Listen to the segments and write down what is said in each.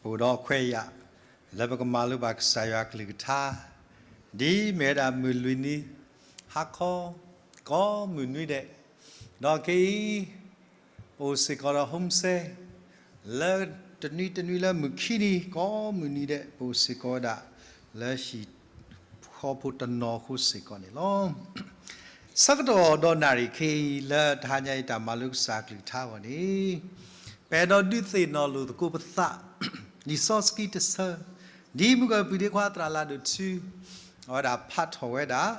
အိၣ်ဒီးခွဲးယာ် လၢပကမၤလိဘၣ်ကစၢ်ယွၤကလုၢ်ကထါ ဒ်မ့ၢ်ဝဲဒၣ်မုၢ်လွံၢ်နံၤ ဟါခီ ကိးမုၢ်နွံဒဲး, ဒီးခဲအံၤ ပအိၣ်စ့ၢ်ကီးဒီး home စဲ လၢတနွံတနွံလၢမုၢ်ခံနံၤ ကိးမုၢ်နွံဒဲး ပအိၣ်စ့ၢ်ကီးဝဲဒၣ် လၢဟံၣ်ဃီဖိတနီၤအဃိစ့ၢ်ကီးန့ၣ်လီၤ. ဆၢကတီၢ်ဒီးနၣ်ရံၣ်ခဲအံၤ လၢတဟါညါအံၤတၢ်မၤလိကစၢ်ကလုၢ်ကထါအဂီၢ်န့ၣ် ပအဲၣ်ဒိးဒုးသ့ၣ်နီၣ်လိာ်သကိးပသး လံာ်စီဆှံတဆၢ ဒ်မုၢ်ကီၢ်ပှၤဒ့ခွါသရၣ်လၤဒိၣ်ထူ အဝဲဒၣ်ဖးထီၣ်ဝဲဒၣ်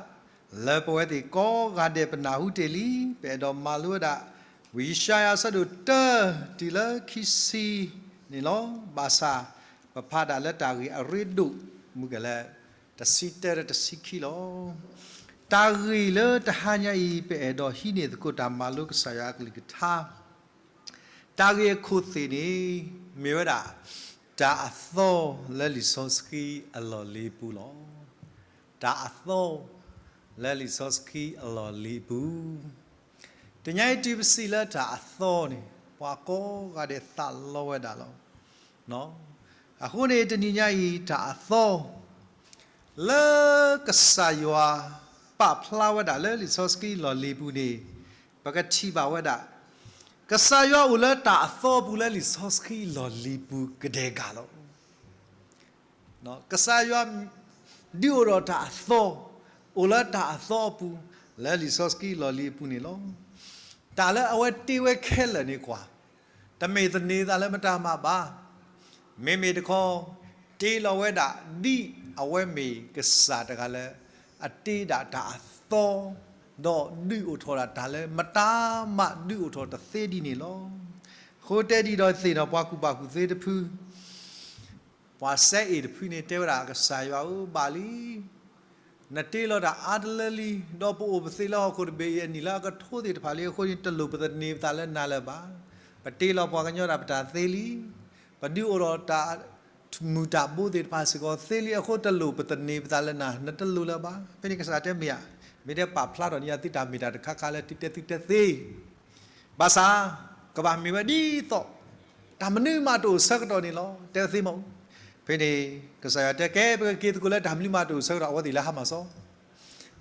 လၢပဝဲသ့ၣ်ကိးဂၤဒဲးပနၢ်ဟူတ့ၢ်လံ, ပအဲၣ်ဒိးမၤလိဝဲဒၣ် ဝံယၡါယၤအဆၢဒိၣ်တၢ တုၤလၢခံဆံန့ၣ်လီၤ. ဘၣ်ဆၣ် ပဖးဒၣ်လၢတၢ်ဂ့ၢ်အရ့ဒိၣ် မုၢ်ကလၢ တဆံတၢဒီးတဆံခံလီၤ. တၢ်ဂ့ၢ်လၢတဟါညါအံၤ ပအဲၣ်ဒိးဟံးန့ၢ်သကိးတၢ်မၤလိကစၢ်ယွၤအကလုၢ်ကထါ တၢ်ဂ့ၢ်အခိၣ်သ့ၣ်န့ၣ် မ့ၢ်ဝဲဒၣ် တၢ်အသီလၢလံာ်စီဆှံအလီၢ်လံၤအပူၤလီၤ. တၢ်အသီလၢလံာ်စီဆှံအလီၢ်လံၤအပူၤ, တနံၤညါအံၤတုၤပစံးလၢတၢ်အသီန့ၣ် ပှၤကိးဂၤဒဲးသးလီဝဲဒၣ်လီၤ. အဃိန့ၣ် တနံၤညါအံၤတၢ်အသီ လၢကစၢ်ယွၤပာ်ဖျါဝဲဒၣ်လၢလံာ်စီဆှံလီၢ်လံၤပူၤန့ၣ် ပကထံၣ်ဘၣ်ဝဲဒၣ် ကစၢ်ယွၤအိၣ်လၢတၢ်အသီအပူၤလၢလံာ်စီဆှံလီၢ်လံၤပူၤကဒဲကလီၤ. ကစၢ်ယွၤ ဒုးအိၣ်ဒီးတၢ်အသီ အိၣ်လၢတၢ်အသီအပူၤ လၢလံာ်စီဆှံလီၢ်လံၤအပူၤန့ၣ်လီၤ. တၢ်လၢအဝဲတ့ဝဲခဲလၢာ်န့ၣ်ကွၢ် တမ့ၢ်သန့ၤသးလၢမတၤမၤဘၣ်. မ့မ့ၢ်တခီ တ့လီၤဝဲဒၣ်ဒ်အဝဲမ့ၢ်ကစၢ်တဂၤလၢ အတ့ဒၣ်တၢ်အသီ ဒီးဒုးအိၣ်ထီၣ်ဒၣ်တၢ်လၢမတၤမးဒုးအိၣ်ထီၣ်တသ့ဒ်န့ၣ်လီၤ. အဃိတဲဒ်ဒီးသ့ၣ်နီၣ်ပှၤကူၣ်ဘၣ်ကူၣ်သ့တဖု ပှၤစဲအ့ၣ်တဖုန့ၣ်တဲဝဲဒၣ် ကစၢ်ယွၤဧၢ ဘၣ်လံ. နတ့လီၤတၢ်အါတလၢလံ, ဒီးပအိၣ်ပသ့လၢဟီၣ်ခိၣ်တဘ့ၣ်အံၤအနံၣ်လၢအကထိသ့ၣ်တဖၣ်လံအဃိန့ၣ် တလိၣ်ပသန့ၤပသးလၢနၤလၢၤဘၣ်. ပတ့လီၤပှၤကညီဒၣ်ပတၢ်သ့လံ. ပဒုးအိၣ်ဒီးတၢ်မုာ်တၢ်ဘိသ့ၣ်တဖၣ်စ့ၢ်ကီးသ့လံအဃိ တလိၣ်ပသန့ၤပသးလၢနၤ နတလိၣ်လၢၤဘၣ်. ဖဲန့ၣ်ကစၢ်တဲမ့ၢ်ဧါ, မ့ၢ်တဲပာ်ဖျါထီၣ်န့ၢ်သုတၢ်မ့ၢ်တၢ်တခါခါလၢသုတဲသုတဲသ့ ဘၣ်ဆၣ် ကဘၣ်မ့ၢ်ဝဲဒ်သိး တၢ်မနုၤမးတအိၣ်ဆၢကတီၢ်န့ၣ်လီၤ. တဲသ့မး, ဖဲန့ၣ် ကစၢ်ယွၤတဲကဲ ပကက့ၤသကိးလၢတၢ်မနုၤမးတအိၣ်ဆၢကတီၢ် အဝဲသ့ၣ်လၢဟါမၢ်စီ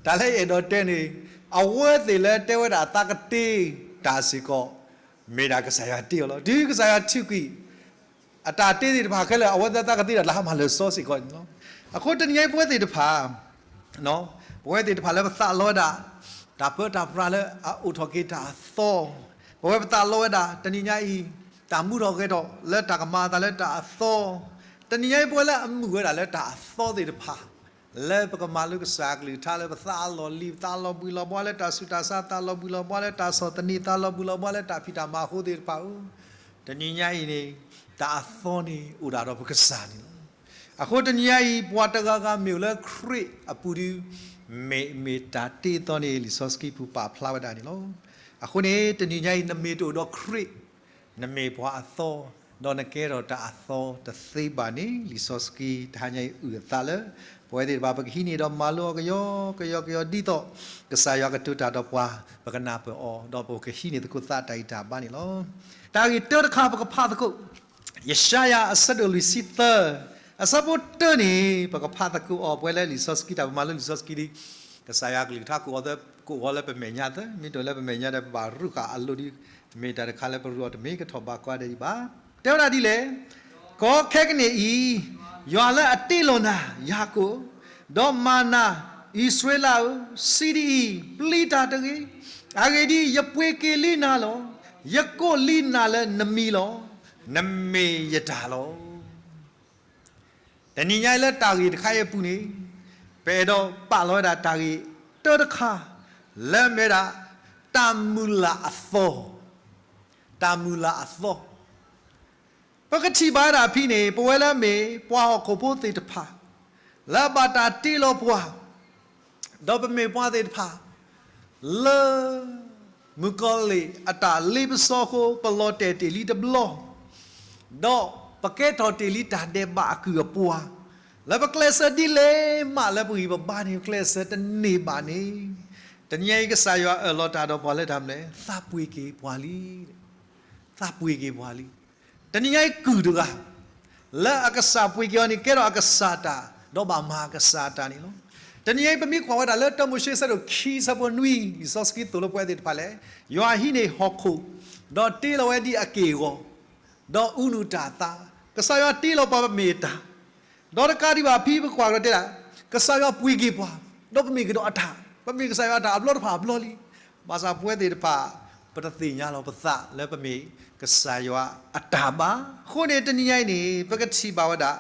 တၢ်လၢယအဲၣ်ဒိးတဲန့ၣ် အဝဲသ့ၣ်လၢတဲဝဲဒၣ်အသးကတ့တၢ်စ့ၢ်ကီး မ့ၢ်ဒၣ်ကစၢ်ယွၤတ့အီၤလီၤ. တုၤကစၢ်ယွၤထုးကွံာ် အတၢ်တ့သ့ၣ်တဖၣ်ခဲလၢာ် အဝဲသ့ၣ်အသးကတ့ဒီးလၢဟါမၢ်လၢာ်စီစ့ၢ်ကီးန့ၣ်လီၤ. အဃိတနံၤညါအံၤပဝဲသ့ၣ်တဖၣ် ပဝဲသ့ၣ်တဖၣ်လၢပသးလီဝဲဒၣ် တၢ်ပၢတၢ်ပြးလၢအအိၣ်ထီၣ်က့ၤတၢ်အသီ, ပဝဲပသးလီဝဲဒၣ် တနံၤညါအံၤ တၢ်မူထီၣ်ဂဲၤထီၣ်လၢတၢ်ကမၤအသးလၢတၢ်အသီ, တနံၤညါအံၤပဝဲလၢအမုာ်ဝဲဒၣ်လၢတၢ်အသီသ့ၣ်တဖၣ် လၢပကမၤလိကစၢ်အကလုၢ်ကထါလၢပသးအလီၢ်လံၤ ပသးလီၤဘှံးလီၤဘှါလၢတၢ်ဆူးတၢ်ဆါ သးလီၤဘှံးလီၤဘှါလၢတၢ်ဆီၣ်သနံး သးလီၤဘှံးလီၤဘှါလၢတၢ်ဖံးတၢ်မၤအဃိသ့ၣ်တဖၣ်ဧၢ, တနံၤညါအံၤန့ၣ် တၢ်အသီန့ၣ်အိၣ်ဒၣ်ဒီးပကစၢ်န့ၣ်လီၤ. အဃိတနံၤညါအံၤ ပှၤတဂၤဂၤမ့ၢ်အိၣ်လၢခရံာ်အပူၤဒီး မ့ၢ်မ့ၢ်တၢ်တ့အသီန့ၣ် လံာ်စီဆှံပူၤပာ်ဖျါဝဲဒၣ်န့ၣ်လီၤ. အဃိန့ၣ် တနံၤညါအံၤ နမ့ၢ်တအိၣ်ဒီးခရံာ် နမ့ၢ်ပှၤအသီ, ဒီးနကဲထီၣ်တၢ်အသီတသ့ဘၣ်န့ၣ် လံာ်စီဆှံတဟါညါအံၤအုၣ်အသးလၢ ပဝဲသ့ၣ်တဖၣ်ပကဟံးန့ၢ်ဒီးမၤလိအီၤကယီကယီကယီဒ်သိး ကစၢ်ယွၤကတိၤတၢ်ဒီးပှၤ ပကနၢ်ပၢၢ်အီၤဒီးပကဟံးန့ၢ်သကိးသးတၢ်ဂံၢ်တၢ်ဘါန့ၣ်လီၤ. တၢ်ဂ့ၢ်တၢတခါပကဖးသကိး ယၡါယၤအဆၢဒိၣ်လွံၢ်ဆံသၢ အဆၢဖိတၢန့ၣ် ပကဖးသကိးအီၤ ပဝဲလၢလံာ်စီဆှံ တၢ်ပမၤလိလံာ်စီဆှံဒ် ကစၢ်ယွၤကလုၢ်ကထါ ကအိၣ်ဝဲလၢပမဲာ်ညါသၢ, မ့ၢ်တအိၣ်လၢပမဲာ်ညါဒီး ပဘၣ်ရူၢ်ဃာ်အလိၤဒီး မ့ၢ်တၢ်တခါလၢပရူးအီၤတမ့ၢ်ကထီၣ်ဘးကွၢ်ဒဲးဒံးဘၣ်. တဲဝဲဒၣ်ဒ်လဲၣ်, ကီခဲကနံၣ်အံၤ ယွၤလၢအတ့လီၤနၤ ယၤကိာ်, ဒီးမၤနၤ အံၣ်စရ့လးဧၢ, စံးဒ်အံၤ, ပျံၤတၢ်တဂ့ၤ. အဂ့ၢ်ဒ်အံၤ, ယပှ့ၤက့ၤလံနၤလီၤ. ယကိးလံနၤလၢနမံၤလီၤ. နမ့ၢ်ယတၢ်လီၤ. တနံၤညါအံၤလၢတၢ်ဂ့ၢ်တခါအံၤအပူၤန့ၣ် ပအဲၣ်ဒိးပာ်လီၤဝဲဒၣ်တၢ်ဂ့ၢ်တၢတခါ လၢအမ့ၢ်ဝဲဒၣ် တၢ်မုၢ်လၢ်အသီ, တၢ်မုၢ်လၢ်အသီ ပကထံၣ်ဘၣ်ဝဲဒၣ်ဖဲန့ၣ် ပဝဲလၢအမ့ၢ်ပှၤဟီၣ်ခိၣ်ဖိသ့ၣ်တဖၣ် လၢအဘၣ်တၢ်တ့လီၤပှၤ ဒီးပမ့ၢ်ပှၤသ့ၣ်တဖၣ် လၢ မုၣ်ကီၤလံၢ်အတၢ်လ့ပစီအဃိ ပလီၤတဲာ်တ့ၢ်လံတဘျီ, ဒီးပကဲထီၣ်တ့ၢ်လံတၢ်ဒဲးဘးအကုၢ်အပှၤ, လၢပကျဲးစၢးဒ်လဲၣ်မးလၢပဂံၢ်ပဘါန့ၣ် ပကျဲးစၢးတန့ၢ်ဘၣ်န့ၣ်, တနံၤအံၤကစၢ်ယွၤအၢၣ်လီၤတၢ်ဒီးပှၤလၢတၢ်မနုၤလဲၣ်, သးပှ့ၤက့ၤပှၤလံ, သးပှ့ၤက့ၤပှၤလံ. တနံၤညါအံၤကုၢ်တဂၤ လၢအကစၢ်ပှ့ၤက့ၤအီၤန့ၣ် ကဲထီၣ်အကစၢ်တၢ်, ဒီးဘၣ်မၤအကစၢ်တၢ်န့ၣ်လီၤ. တနံၤအံၤ ပမ့ၢ်ကွၢ်ဝဲဒၣ်လၢတၢမိၤၡ့ဆၢဒိၣ်ခံဆၢဖိနွံ, လံာ်စီဆှံသိၣ်လိပဝဲသ့ၣ်တဖၣ်လဲၣ်, ယွၤဟံးန့ၢ်ဟီၣ်ခိၣ်, ဒီးတ့လီၤဝဲဒ်အက့ၢ်အဂီၤ, ဒီးအူနူးတၢ်သါ, ကစၢ်ယွၤတ့လီၤပှၤပမ့ၢ်အတၢ်, ဒီးတကးဒံးဘၣ်ဖဲပကွၢ်ကဒီးတဲဒၣ်, ကစၢ်ယွၤပှ့ၤက့ၤပှၤ, ဒီးပမ့ၢ်ကဒီးအတၢ်, ပမ့ၢ်ကစၢ်ယွၤအတၢ်အဘျီတဖၣ်အဘျီလံ. ဘၣ်ဆၣ်ပဝဲသ့ၣ်တဖၣ် ပတသ့ၣ်ညါလီၤပသးလၢပမ့ၢ်ကစၢ်ယွၤအတၢ်ဘၣ်. အဃိန့ၣ် တနံၤညါအံၤန့ၣ် ပကထံၣ်ဘၣ်ဝဲဒၣ်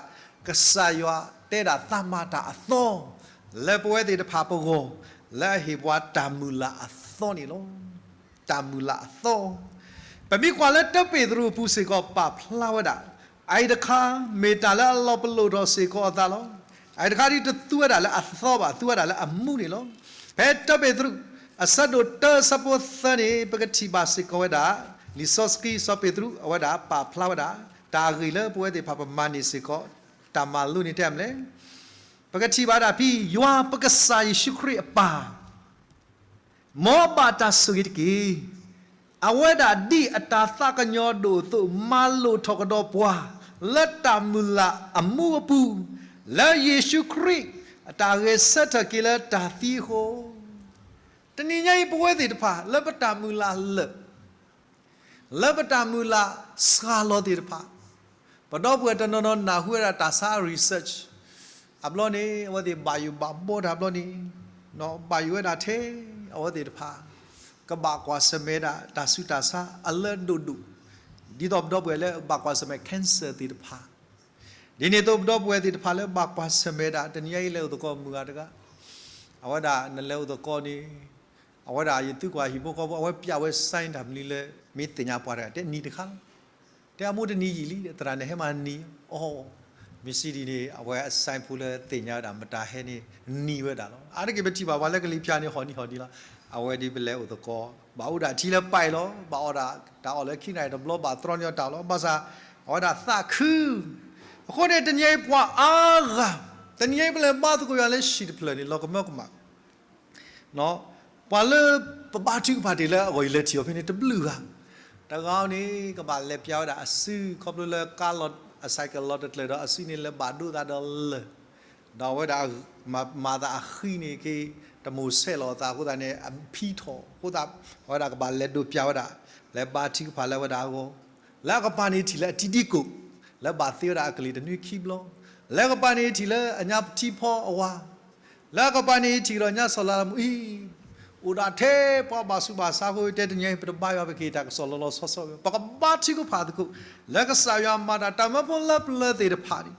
ကစၢ်ယွၤတဲဒၣ်သးမၤတၢ်အသီ လၢပဝဲသ့ၣ်တဖၣ်ပဂီၢ် လၢအဟ့ၣ်ပှၤတၢ်မုၢ်လၢ်အသီန့ၣ်လီၤ. တၢ်မုၢ်လၢ်အသီ, ပမ့ၢ်ကွၢ်လၢတၢပ့းတရူးအပူၤစ့ၢ်ကီးပာ်ဖျါဝဲဒၣ်, အအံၤတခါ မ့ၢ်တၢ်လၢအလီၤပလိာ်ထီၣ်စ့ၢ်ကီးအသးလီၤ. အအံၤတခါဒ်တသူဝဲဒၣ်လၢအသီဘၣ်, သူဝဲဒၣ်လၢအမူန့ၣ်လီၤ. ဖဲတၢပ့းတရူး အဆၢဒိၣ်တၢဆၢဖိသၢန့ၣ် ပကထံၣ်ဘၣ်စ့ၢ်ကီးဝဲဒၣ် လံာ်စီဆှံစီၤပ့းတရူး အဝဲဒၣ်ပာ်ဖျါဝဲဒၣ် တၢ်အဂ့ၢ်လၢပဝဲသ့ၣ်တဖၣ်ပမၤန့ၢ်စ့ၢ်ကီး တၢ်မၤလိန့ၣ်တဲမနုၤလဲၣ်. ပကထံၣ်ဘၣ်ဒၣ်ဖဲ ယွၤပကစၢ်ယ့ၣ်ၡူးခရံာ်အပၢ် မ်အဘၣ်တၢ်ဆိၣ်ဂ့ၤတက့ၢ်. အဝဲဒၣ်ဒ်အတၢ်သးကညီၤဒိၣ်အသိး မၤလိာ်ထီၣ်ကဒီးပှၤ လၢတၢ်မုၢ်လၢ်အမူအပူၤ, လၢယ့ၣ်ၡူးခရံာ်အတၢ်ဂဲၤဆၢထၢၣ်က့ၤလၢတၢ်သံအဃိ, တနံၤညါအံၤပဝဲသ့ၣ်တဖၣ် လၢပတၢ်မုၢ်လၢ်လၢာ် လၢပတၢ်မုၢ်လၢ်စှၤလီၤသ့ၣ်တဖၣ်, ပဒီပုၢ်ဝဲၢ်တနီၤနီၤနၢ်ဟူဝဲဒၣ်တၢ်ဆါ research အဘျီန့ၣ် အဝဲသ့ၣ်ဘၣ်ယိၣ်ဘၣ်ဘီတၢ်ဘျီန့ၣ်, ဘၣ်ယိၣ်ဝဲဒၣ်ထဲ အဝဲသ့ၣ်တဖၣ် ကဘၣ်ကွၢ်ဆၢၣ်မဲာ်ဒၣ်တၢ်ဆူးတၢ်ဆါအလၢဒိၣ်ဒိၣ်, ဒ်သိးပဒီပုၢ်ဝဲၢ်လၢဘၣ်ကွၢ်ဆၢၣ်မဲာ် cancer သ့ၣ်တဖၣ်, ဒ်န့ၣ်အသိးပဒီပုၢ်ဝဲၢ်သ့ၣ်တဖၣ်လၢဘၣ်ကွၢ်ဆၢၣ်မဲာ်ဒၣ် တနံၤညါအံၤလဲၤအိၣ်သကိးမုၢ်ဂၤတဂၤ, အဝဲဒၣ်နလဲၤအိၣ်သကိးန့ၣ်, အဝဲဒၣ်ယသုကွၢ်ဟံၣ်ဖိဃီဖိ အဝဲပျးဝဲ sign တၢ်မနုၤလၢ မ့ၢ်သ့ၣ်ညါပှၤတဂၤ တဲနံၤတခါလီၤ. တဲအမိၢ်တနံၤယံာ်လံ သရၣ်န့ၣ် ဟဲမၤနံၤ, အိ, မ့ၢ်စံးဒ်န့ၣ် အဝဲအ sign ဖိလၢသ့ၣ်ညါဝဲဒၣ် မတၤဟဲန့ၣ်နံၤဝဲဒၣ်လီၤ. အါတက့ၢ်ပထံၣ်ဘၣ်ပှၤလၢကလံၤဖၠါန့ၣ် ဟီၣ်နံၤဟီၣ်နံၤလီၤ. အဝဲဒ်ပလဲၤအိၣ်သကိး ဘၣ်အိၣ်ဒၣ်ထံလၢပၢ်အံၤလီၤ. ဘၣ်အီၣ်ဒၣ်တၢ်အီၣ်လၢခံနၣ်ရံၣ်တဘျီ ဘၣ်တြီန့ၢ်အီၤတၢ်အီၣ်လီၤ. ဘၣ်ဆၣ် အဝဲဒၣ်သးခု အဃိန့ၣ် တနံၤအံၤပှၤအါဂၤ, တနံၤအံၤပလဲၤဘါသကိးယွၤလၢဟံၣ်တဖျၢၣ်န့ၣ် လီၤကမၢကမၣ်, ပှၤလၢပဘါထုကဖၣ်တ့ၢ်လၢအဂီၢ်အံၤ လဲၤထံၣ်အီၤဖဲန့ၣ် တဘျုးဂၤ, တဂၤန့ၣ် ကဘၣ်လဲၤပျးဝဲဒၣ်အစု ခီဖျိလၢကါလီၤ, အ cycle လီၤတကျၢၤဒီး အစုန့ၣ်လဲၤဘၣ်ဒိသးဒီးလၢၢ်, ဒီးအဝဲဒၣ် မၤသးအဃံန့ၣ်က့ တမိၣ်ဆဲးလီၤအသးအဃိသတးန့ၣ် အဖံးထီၣ်အဃိသတး အဝဲဒၣ်ကဘၣ်လဲၤဒိးပျးဝဲဒၣ်, လဲၤဘါထုကဖၣ်လၢအဝဲဒၣ်အဂီၢ်, လၢအကပၤန့ၣ်ထံၣ်လၢအထံဒံကိၣ်, လၢဘၣ်သ့ဝဲဒၣ်အကလံၤတနွံခံဘျီ, လၢအကပၤန့ၣ်ထံၣ်လၢအညါထံဖီအဝၤ လၢအကပၤန့ၣ်ထံၣ်ဒီးညါစီၤလၤမူအံၤ, အိၣ်ဒၣ်ထဲပှၤဘၣ်ဆူးဘၣ်ဆါအဃိ တဲတနံၤအံၤ ပတဘါယွၤ ပကဟ့ၣ်တၢ်ကစီၣ်လီၤလီၤဆီဆီ, ပကဘါထုကဖၣ်သကိး, လၢကစၢ်ယွၤမၤတၢ် တၢ်မၢဖိလၢပျၢၤသ့ၣ်တဖၣ်န့ၣ်,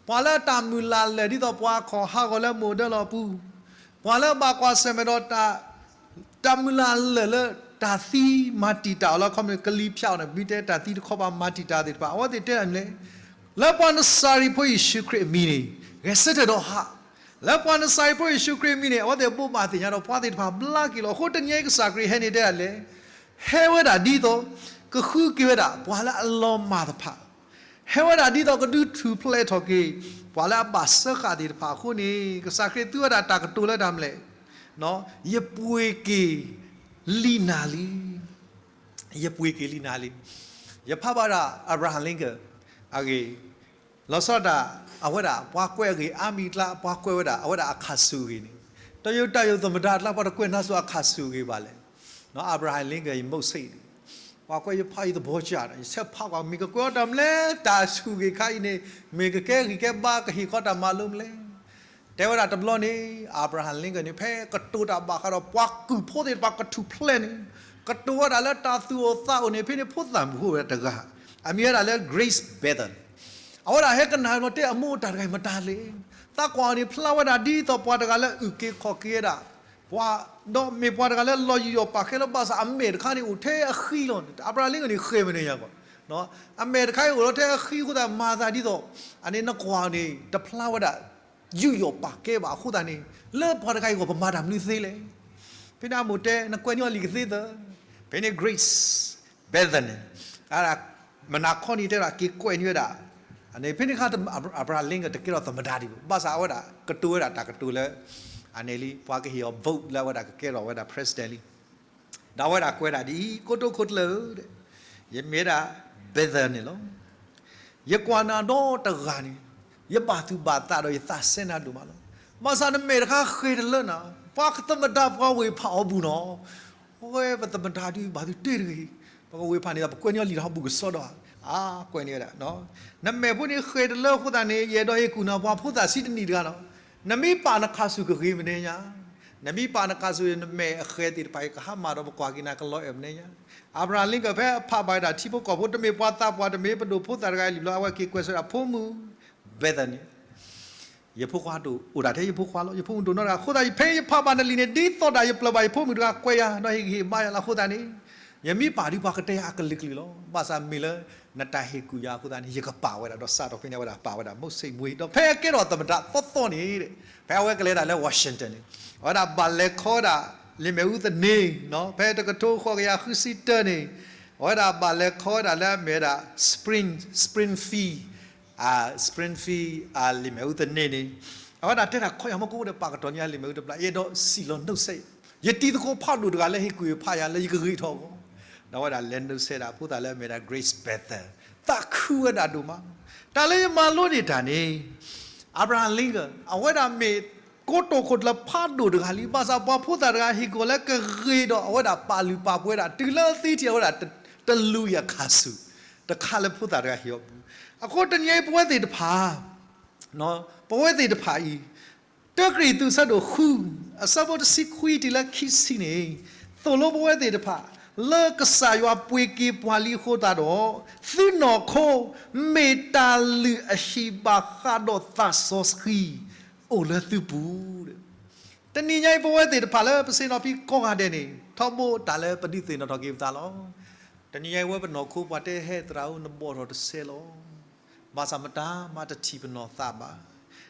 ပှၤလၢအတၢ်မုၢ်လၢ်လၢာ်ဒ်သိးပှၤခီၣ်ဟးဂီၤလၢမိၢ်ဒၢလီၤပူၤ, ပှၤလၢအဘၣ်ကွၢ်ဆၢၣ်မဲာ်ဒီး တၢ်မုၢ်လၢ်လၢာ်လၢတၢ်သံမၤတံာ်တာ်အီၤလၢအခီပညီ ကလံၤဖၠါအီၤန့ၣ် မ့ၢ်တဲတၢ်သံတခီပၤမၤတံာ်တာ်သ့ၣ်တဖၣ် အဝဲသ့ၣ်တဲဒၣ်န့ၣ်လဲၣ်, လၢပှၤနစၤရ့းဖိယ့ၣ်ၡူးခရံာ်အမံၤန့ၣ် ဂဲၤဆၢထၢၣ်ဒီးဟး, လၢပှၤနစၤရ့းဖိယ့ၣ်ၡူးခရံာ်အမံၤန့ၣ် အဝဲသ့ၣ်ဘိးဘၣ်သ့ၣ်ညါဒီးပှၤသ့ၣ်တဖၣ်ဘျါက့ၤလီၤ. အဃိတနံၤအံၤကစၢ်ခရံာ်ဟဲန့ၣ်တဲဒၣ်လဲၣ်, ဟဲဝဲဒၣ်ဒ်သိး ကဃုက့ၤဝဲဒၣ် ပှၤလၢအလီၤမၢ်တဖၣ် ဟဲဝဲဒၣ်ဒ်သိးကဒုးထူၣ်ဖျဲးထီၣ်က့ၤ ပှၤလၢအဘၣ်စၢဃာ်သ့ၣ်တဖၣ်အဃိန့ၣ် ကစၢ်ခရံာ်သူဝဲဒၣ်တၢ်ကတိၤလၢတၢ်မနုၤလဲၣ်, ယပှ့ၤက့ၤလံနၤလံ, ယပှ့ၤက့ၤလံနၤလံ. ယဖးဘၣ်ဒၣ် Abraham Lincoln အဂ့ၢ်, လီၤဆီဒၣ်တၢ် အဝဲဒၣ်ပှၤကွဲးအဂ့ၢ်အါမံၤအကျါ ပှၤကွဲးဝဲဒၣ် အဝဲဒၣ်အခးဆူၣ်အဂ့ၢ်န့ၣ်, တယုၢ်တၢ်ယုၢ်သမ္မတအကျါ ပှၤတကွဲးနၤစ့ၢ်အခးဆူၣ်အဂ့ၢ်ဘၣ်လဲၣ်. အၤဘြၤဟၣ်လ့ကၣ် ယမိၢ်ဆ့ၣ်န့ၣ်, ပှၤကွဲးယဖးယသဘီကၢ်ဒီး ယဆဲးဖးကွၢ် မ့ၢ်ကကွဲးအီၤတၢ်မနုၤလဲၣ် တၢ်ဆူၣ်ဂ့ၢ်ခါအံၤန့ၣ် မ့ၢ်ကကဲဂံၢ်ကဲဘါ ကဟ့ၣ်ခီတၢ်မၤလိမနုၤလဲၣ်. တဲဝဲဒၣ်တဘျီန့ၣ် အၤဘြၤဟၣ်လ့ကၣ်န့ၣ် ဖဲကတိၤတၢ်ဘၣ်ဃးဒီးပှၤကုၢ်ဖိသ့ၣ်တဖၣ်ကထူၣ်ဖျဲးန့ၣ်, ကတိၤဝဲဒၣ်လၢတၢ်သူၣ်အိၣ်သးအိၣ်န့ၣ် ဖဲန့ၣ်ဖိသၣ်မုၣ်ဖိဝဲဒၣ်တဂၤ, အမံၤဝဲဒၣ်လၢ Grace Bethel အဝဲဒၣ်ဟဲကနၣ်လီၤတဲအမိၢ်တၢ်တဂၤအံၤမတၤလဲၣ်. သးကွၢ်အီၤန့ၣ် ဖျါဝဲဒၣ်ဒ်သိးပှၤတဂၤလၢအုၣ်က့ၤခီၣ်က့ၤဝဲဒၣ်, ပှၤ, ဒီးမ့ၢ်ပှၤတဂၤလၢလီၤယူးယီၣ်ပာ်ကဲလၢ ဘၣ်ဆၣ်အမဲာ်တခါန့ၣ်အိၣ်ထဲအဃံလီၤ. အၤဘြၤဟၣ်လ့ကၣ်န့ၣ်ဃဲၤမနုၤညါကီး, အမဲာ်တခါအံၤအိၣ်လီၤထဲအဃံအဃိသတး မၤသးဒ်သိး, အန့ၣ်နကွၢ်အီၤန့ၣ် တဖျါဝဲဒၣ် ယူးယီၣ်ပာ်ကဲဘၣ်အဃိသတးန့ၣ် လၢပှၤတဂၤအံၤအဂီၢ် ပမၤတၢ်မနုၤသ့လဲၣ်. ဖဲန့ၣ်အမိၢ်တဲ နကွဲးန့ၢ်အီၤလံကသ့သၢ. ဖဲန့ၣ် Grace Bethel န့ၣ်, မနၤခီန့ၣ်တဲဒၣ်က့ၤကွဲးန့ၢ်ဝဲဒၣ်, အန့ၣ်ဖဲန့ၣ်အခါ အၤဘြၤဟၣ်လ့ကၣ်တကဲထီၣ်သမ္မတဒံးဘၣ်, ဘၣ်ဆၣ်အဝဲဒၣ်ကတိၤဝဲဒၣ်တၢ်ကတိၤလၢ အန့ၣ်လံ ပှၤကဟ့ၣ်အီၤ vote လၢအဝဲဒၣ်ကကဲထီၣ်ဝဲဒၣ် president လံ. ဒီးအဝဲဒၣ်ကွဲးဒၣ်ဒ်အံၤ, ကိတိာ်ခိၣ်ကျၢၢ်ဧၢ, ယမ့ၢ်ဝဲဒၣ် Bethel န့ၣ်လီၤ. ယကွၢ်နၤဒီတဂၤန့ၣ်, ယဘၣ်သူၣ်ဘၣ်သးဒီးယသးစဲနၤဒိၣ်မးလီၤ. ဘၣ်ဆၣ်နမဲာ်တခါဃဲၤတလၢနၤ, ပှၤသမတၢ်ပှၤဝ့ၢ်ဖးအီၤပူၤနီၤ. အဝဲပသမတၢ်ဒုးဘၣ်သုတ့ၢ်တဂ့ၤ, ပကဝ့ၢ်ဖးန့ၣ်ဒီး ပကွဲးန့ၢ်အီၤလံာ်ဒီးဟီၣ်ဘူးကစီဒီး, အါ, ကွဲးန့ၢ်ဝဲဒၣ်, နမဲာ်ဖိန့ၣ်ဃဲၤတလၢအဃိသတးန့ၣ် ယအဲၣ်ဒိးဟ့ၣ်ကူၣ်နၤပှၤဖိသၣ်ဆံတနံၣ်တဂၤနီၤ. နမ့ၢ်ပာ်နခါဆူၣ်ကဂ့ၤမနုၤညါ, နမ့ၢ်ပာ်နခါဆူၣ် နမဲာ်အဃဲၤသ့ၣ်တဖၣ်အံၤ ကဟါမၢ်ဒီးပကွၢ်က့ၤနၤကလီၤအဲၣ်မနုၤညါ. Abraham Lincoln ဖဲအဖးဘၣ်ဝဲဒၣ်ထံဖိကီၢ်ဖိ တမ့ၢ်ပှၤသးပှၢ် တမ့ၢ်ပဒိၣ်ဖိသၣ်တဂၤအံၤလံာ်ဘျီ အဝဲက့ၤကွဲးဆၢဒၣ်ဖိမုၣ် Bethany ယဖိခွါတအိၣ်ဒၣ်ထဲယဖိခွါလီၤ. ယဖိမုၣ်ဒိၣ်နီတဂၤအဃိသတး ဖဲယဖးဘၣ်နလံာ်န့ၣ် ဒ်သိးဒၣ်ယပျၢ်ဘၣ်ယဖိမုၣ်တဂၤ ကွဲးယၤ ဒီးဟ့ၣ်ဂံၢ်ဟ့ၣ်ဘါယၤလီၤ. အဃိသတးန့ၣ် ယမ့ၢ်ပာ်ဒုးပှၤကတဲယၤအကလုာ်ကလုာ်လီၤ. ဘၣ်ဆၣ်မ့ၢ်လၢ နတၢ်ဟ့ၣ်ကူၣ်ယၤအဃိသတးန့ၣ် ယကပာ်ဝဲဒၣ်ဒီးစးထီၣ်ဖဲန့ၣ် အဝဲဒၣ်ပာ်ဝဲဒၣ် မိၤၡ့မူဟံး ဒီးဖဲအကဲထီၣ်သမတၢ်သီသီန့ၣ် ဖဲအဝဲကလဲၤဒၣ်လၢ Washington န့ၣ် အဝဲဒၣ်ဘၣ်လဲၤခီဝဲဒၣ် လံာ်မ့ၣ်အူသန့, ဖဲတကထိဃိးကယၤဃုဆံတၢန့ၣ် အဝဲဒၣ်ဘၣ်လဲၤခီဝဲဒၣ်လၢအမ့ၢ်ဝဲဒၣ် Spring, Springfield, Springfield လံာ်မ့ၣ်အူသန့န့ၣ် အဝဲဒၣ်တဲဒၣ်ခီယၤမ့ၢ်ကအိၣ်ဒီးပာ်ကတီၢ်န့ၢ်လံာ်မ့ၣ်အူတဘျီ ယအဲၣ်ဒိးစံးလီၤ နှုတ်ဆက်, ယတံၤသကိးဖးဒိၣ်တဂၤလၢဟ့ၣ်ကူၣ်ဟ့ၣ်ဖးယၤ လၢယကဂ့ၤထီၣ်အဂီၢ်, ဒီးအဝဲဒၣ်လဲၤ နှုတ်ဆက် ဒၣ်ဖိသၣ်လၢအမ့ၢ်ဝဲဒၣ် Grace Bethel, သးခုဝဲဒၣ်ဒိၣ်မး. တၢ်လၢယမၤလိန့ၢ်တၢ်န့ၣ် Abraham Lincoln အဝဲဒၣ်မ့ၢ်ကိတိာ်ခိၣ်ကျၢၢ်ဖးဒိၣ်တဂၤလံ, ဘၣ်ဆၣ်ပှၤဖိသၣ်တဂၤဟ့ၣ်ကူၣ်အီၤလၢကဂ့ၤဒီး အဝဲဒၣ်ပာ်လုၢ်ပာ်ပှ့ၤဝဲဒၣ် တုၤလၢသံထံၣ်အဝဲဒၣ် တလူၤယၤခါဆူၣ် တခါလၢဖိသၣ်တဂၤဟ့ၣ်အီၤပူၤ. အဃိတနံၤအံၤပဝဲသ့ၣ်တဖၣ် ပဝဲသ့ၣ်တဖၣ်အံၤ တၢကရံၣ်သူး အဆၢဒိၣ်ဃု အဆၢဖိတဆံခွံတုၤလၢခံဆံန့ၣ် သိၣ်လိပဝဲသ့ၣ်တဖၣ် လၢကစၢ်ယွၤပှ့ၤက့ၤပှၤလံအဃိသတးဒီး သုနီၢ်ခိ မ့ၢ်တၢ်လုၢ်အဟံၣ်ဘၣ်ဃးဒီးသးစီဆှံ အိၣ်လၢသုပူၤ. တနံၤညါအံၤ ပဝဲသ့ၣ်တဖၣ်လၢပဆ့ၣ်နီၤဖံကိးဂၤဒဲးန့ၣ် ထီဘိတၢ်လၢပဒုးသ့ၣ်နီၣ်ထီၣ်က့ၤပသးလီၤ. တနံၤညါအံၤ ဝဲပနီၢ်ခိပှၤတဲဟဲသရၣ်ဧၢ နဘီၣ်ထီၣ်တစဲးလီၤ. ဘၣ်ဆၣ်မတၤမၤတထံၣ်ပနီၢ်သးဘၣ်.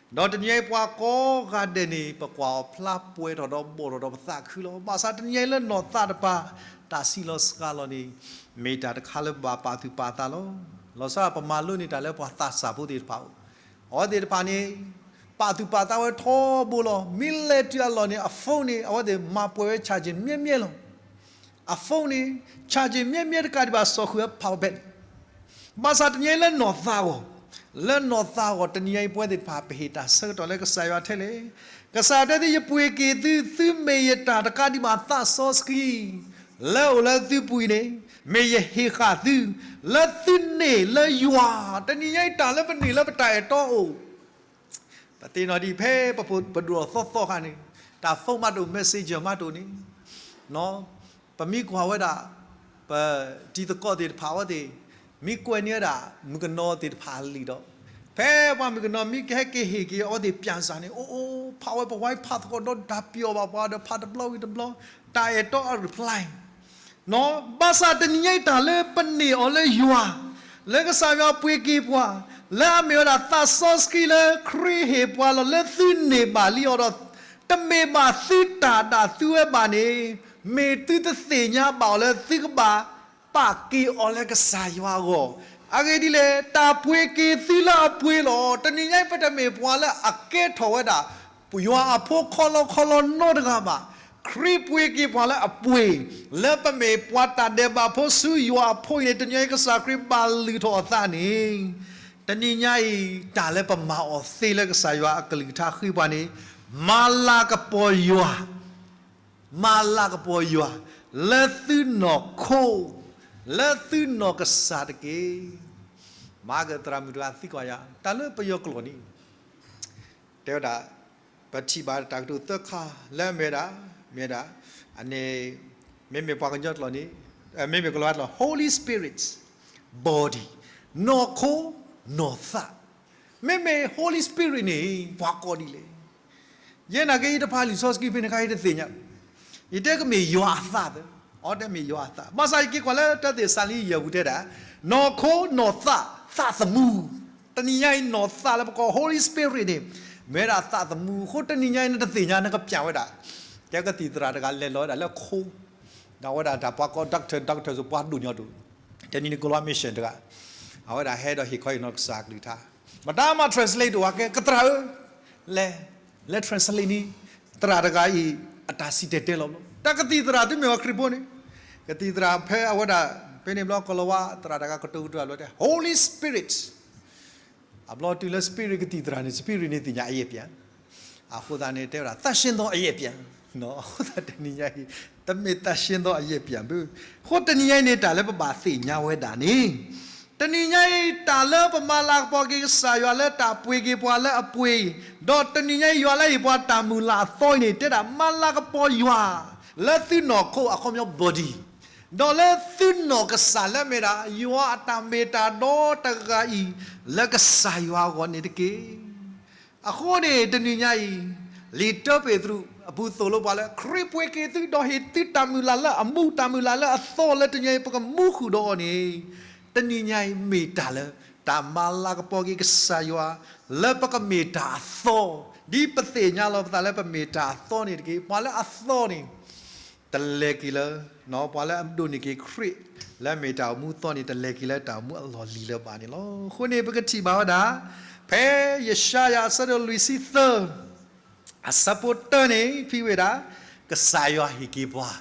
ဒီးတနံၤညါအံၤ ပှၤကိးဂၤဒဲးန့ၣ် ပကွၢ်အီၤဖျါပှဲၤထီၣ်ဒီးဘီၣ်ထီၣ်ဒီးပသးခုလီၤ. ဘၣ်ဆၣ်တနံၤညါအံၤလၢနီၢ်သးတပၤ တၢ်စံးလီၤစှၤလီၤန့ၣ် မ့ၢ်တၢ်တခါလၢပဘၣ်ပာ်သူၣ်ပာ်သးလီၤ. လီၤဆီဒၣ်ပမၤလိန့ၢ်တၢ်လၢပှၤသးစၢ်ဖိသ့ၣ်တဖၣ်အိၣ်, အဝဲသ့ၣ်တဖၣ်န့ၣ် ပာ်သူၣ်ပာ်သးဝဲထီဘိလီၤ. မ့ၢ်လဲၤတုၤအလီၢ်န့ၣ် အ phone န့ၣ် အဝဲသ့ၣ်မၤပှဲၤဝဲ charging မ့မ့ၢ်လီၤ. အ phone န့ၣ် charging မ့မ့ၢ်တကးဒံးဘၣ် စီၣ်ဃုာ်ဝဲ power bank ဘၣ်ဆၣ်တနံၤညါအံၤလၢနီၢ်သးအဂီၢ်, လၢနီၢ်သးအဂီၢ် တနံၤညါအံၤပဝဲသ့ၣ်တဖၣ် ပဟ့ၣ်တၢ်ဆၢကတီၢ်လၢကစၢ်ယွၤထဲလဲၣ်. ကစၢ်ယွၤတဲသု ယပှ့ၤက့ၤသု သုမ့ၢ်ယတၢ်တကးဒံးဘၣ်သးစီဆှံ လၢအိၣ်လၢသုပူၤအံၤန့ၣ် မ့ၢ်ယဟ့ၣ်ဃာ်သု လၢသုန့ၢ်လၢယွၤ, တနံၤညါအံၤတၢ်လၢပန့ၢ်လၢပတၢ်အဲၣ်တီအိၣ် ပသ့ၣ်နီၣ်ဒံးဖဲပဒိၣ်ထီၣ်သီသီခါန့ၣ်, တၢ် phone မးတအိၣ် messenger မးတအိၣ်န့ၣ်, ပမ့ၢ်ကွၢ်ဝဲဒၣ် ပတံၤသကိးသ့ၣ်တဖၣ်အဝဲသ့ၣ် မ့ၢ်ကွဲးန့ၢ်ဝဲဒၣ် မုၣ်ကနီၤသ့ၣ်တဖၣ်အလံာ်ဒီး, ဖဲပှၤမုၣ်ကနီၤမ့ၢ်ကဟဲက့ၤဟ့ၣ်က့ၤအဝဲသ့ၣ် ပျံၤစၢ် န့ၣ် အိၣ်အိၣ်ဖးဝဲ ပဝဲဖးသကိးဒီးတၢ်ပျီၤဘၣ်ပှၤဒီး ဖးတဘျီဝံၤတဘျီ တၢ်အဲၣ်တီအ reply ဘၣ်ဆၣ်တနံၤညါအံၤတၢ်လၢပန့ၢ်အီၤလၢယွၤ, လၢကစၢ်ယွၤပှ့ၤက့ၤပှၤ, လၢအမ့ၢ်ဝဲဒၣ်သးစီဆှံလၢခရံာ်ဟ့ၣ်ပှၤလီၤ လၢသုန့ၢ်ဘၣ်လံအီၤဒီး, တမ့ၢ်ဘၣ်သုတၢ်ဒၣ်သုဝဲဘၣ်န့ၣ်, မ့ၢ်သုတသ့ၣ်ညါဘၣ်အီၤလၢသုကဘၣ်ပာ်က့ၤအီၤလၢကစၢ်ယွၤအဂီၢ်. အဂ့ၢ်ဒ်လဲၣ်, တၢ်ပှ့ၤက့ၤသုလၢအပှ့ၤလီၤ. တနံၤညါအံၤ ပတမ့ၢ်ပှၤလၢအကဲထီၣ်ဝဲဒၣ် ယွၤအဖိခီလီခီလီနီတဂၤဘၣ်. ခရံာ်ပှ့ၤက့ၤပှၤလၢအပှ့ၤ, လၢပမ့ၢ်ပှၤတၢ်ဒဲးဘးဖိဆူယွၤအဖိအံၤန့ၣ် တနံၤညါအံၤကစၢ်ခရံာ်ဘၣ်လုၢ်ထီၣ်အသးန့ၣ်, တနံၤညါအံၤ တၢ်လၢပမၤအီၤသ့လၢကစၢ်ယွၤအကလုၢ်ကထါဃ့ပှၤန့ၣ်, မၤလၤကပီၤယွၤ, မၤလၤကပီၤယွၤ, လၢသုနီၢ်ခိ, လၢသုနီၢ်ကစၢ်တက့ၢ်. မၤကသရၣ်မုၣ်တဂၤသံကွၢ်ယၤ တၢ်လၢပယီၤကျိာ်န့ၣ် တဲဝဲဒၣ်, ပထံၣ်ဘၣ်တၢ်ကတိၤသၢခါ လၢအမ့ၢ်ဝဲဒၣ်, မ့ၢ်ဝဲဒၣ်, အန့ၣ်, မ့မ့ၢ်ပှၤကညီကျိာ်န့ၣ်, မ့မ့ၢ်ကလၤဝါကျိာ် Holy Spirit, body, နီၢ်ခိ, နီၢ်သး, မ့မ့ၢ် Holy Spirit န့ၣ် ပှၤကိးဒ်လဲၣ်. ယဲနာ်က့ ယတဖးလံာ်စီဆှံဖဲန့ၣ်အခါ ယတသ့ၣ်ညါ, ယတဲကမ့ၢ်ယွၤအသးသၢ, အီတဲမ့ၢ်ယွၤအသး, ဘၣ်ဆၣ်ယက့ၤကွၢ်လၢတၢသ့းစၤလနံယဲၢ်ပူၤတဲဒၣ်, နီၢ်ခိ, နီၢ်သး, သးသမူ, တနံၤညါအံၤနီၢ်သးလၢပကိး Holy Spirit န့ၣ်, မ့ၢ်ဝဲဒၣ်သးသမူအဃိ တနံၤညါအံၤနတသ့ၣ်ညါ နကပျၢ်ဝဲဒၣ်, တဲကသံၣ်သရၣ်တဂၤလဲၤလီၤဝဲဒၣ်လၢခိ ဒီးအဝဲဒၣ်တၢ်ပှၤကိး doctor, doctor စ့ၢ်ပှၤဒိၣ်ညီဒိၣ်, တနံၤန့ၣ် ကလၤဝါ mission တဂၤ, အဝဲဒၣ်ဟဲဒီးဟ့ၣ်ခီဟ့ၣ်နီၤကစၢ်အကလုၢ်ကထါ, မတၤမၤ translate တအိၣ်ဝဲကဲ ကသရၣ်ဧၢ, လဲၤ, လဲၤ translate န့ၣ်, သရၣ်တဂၤအံၤ အတၢ်စံၣ်တဲၤတဲလီၤဘျီ, တၢ်ကသံၣ်သရၣ်သုမ့ၢ်ဝဲခရံာ်ဖိန့ၣ်, ကသံၣ်သရၣ်ဖဲအဝဲဒၣ်, ဖဲန့ၣ်ဘျီကလၤဝါသရၣ်တဂၤကတိၤကတၢၢ်အလီၤတဲ Holy Spirit အဘျီတုၤလၢ spirit ကသံၣ်သရၣ်န့ၣ် spirit န့ၣ်သ့ၣ်ညါအယဲၢ်ပၠး, အဃိသတးန့ၣ် တဲဝဲဒၣ် သန့်ရှင်းသောအယဲၢ်ပၠး, အဃိသတးတနံၤညါအံၤ တမ့ၢ် သန့်ရှင်းသောအယဲၢ်ပၠး ဘၣ်. အဃိတနံၤညါအံၤန့ၣ် တၢ်လၢပဘၣ်သ့ၣ်ညါဝဲဒၣ်န့ၣ်, တနံၤညါအံၤ တၢ်လၢပမၤလၤကပီၤက့ၤကစၢ်ယွၤလၢတၢ်ပှ့ၤက့ၤပှၤလၢအပှ့ၤ, ဒီးတနံၤညါအံၤယွၤလၢဟ့ၣ်ပှၤတၢ်မုၢ်လၢ်အသီအံၤန့ၣ် တဲဒၣ်မၤလၤကပီၤယွၤ လၢသုနီၢ်ခိ အခီပညီ body ဒီးလၢသုနီၢ်ကစၢ်လၢအမ့ၢ်ဒၣ် ယွၤအတၢ်မ့ၢ်တၢ်တီတဂၤအံၤ လၢကစၢ်ယွၤအဂီၢ်န့ၣ်တက့ၢ်. အဃိန့ၣ် တနံၤညါအံၤ လံာ်တၢပ့းတရူးအပူၤသိၣ်လိပှၤလၢ ခရံာ်ပှ့ၤက့ၤသု ဒီးဟ့ၣ်သုတၢ်မုၢ်လၢ်လၢအမူးတၢ်မုၢ်လၢ်လၢအသီလၢတနံၤညါအံၤ ပကမူဃုာ်ဒီးအီၤန့ၣ်, တနံၤညါအံၤမ့ၢ်တၢ်လၢ တၢ်မၤလၤကပီၤက့ၤကစၢ်ယွၤ လၢပကမ့ၢ်တၢ်အသီ, ဒ်ပသ့ၣ်ညါလီၤပသးလၢပမ့ၢ်တၢ်အသီန့ၣ်တက့ၢ်. ပှၤလၢအသီန့ၣ် တလဲၤက့ၤလၢ, ပှၤလၢအဒိးန့ၢ်က့ၤခရံာ် လၢအမ့ၢ်တၢ်အိၣ်မူအသီန့ၣ် တလဲၤက့ၤလၢတၢ်အိၣ်မူအလီၢ်လံၤလၢၤဘၣ်န့ၣ်လီၤ. အဃိန့ၣ် ပကထံၣ်ဘၣ်ဝဲဒၣ် ဖဲယၡါယၤအဆၢဒိၣ်လွံၢ်ဆံသၢ အဆၢဖိတၢန့ၣ် ဖံဝဲဒၣ် ကစၢ်ယွၤဟ့ၣ်က့ၤပှၤ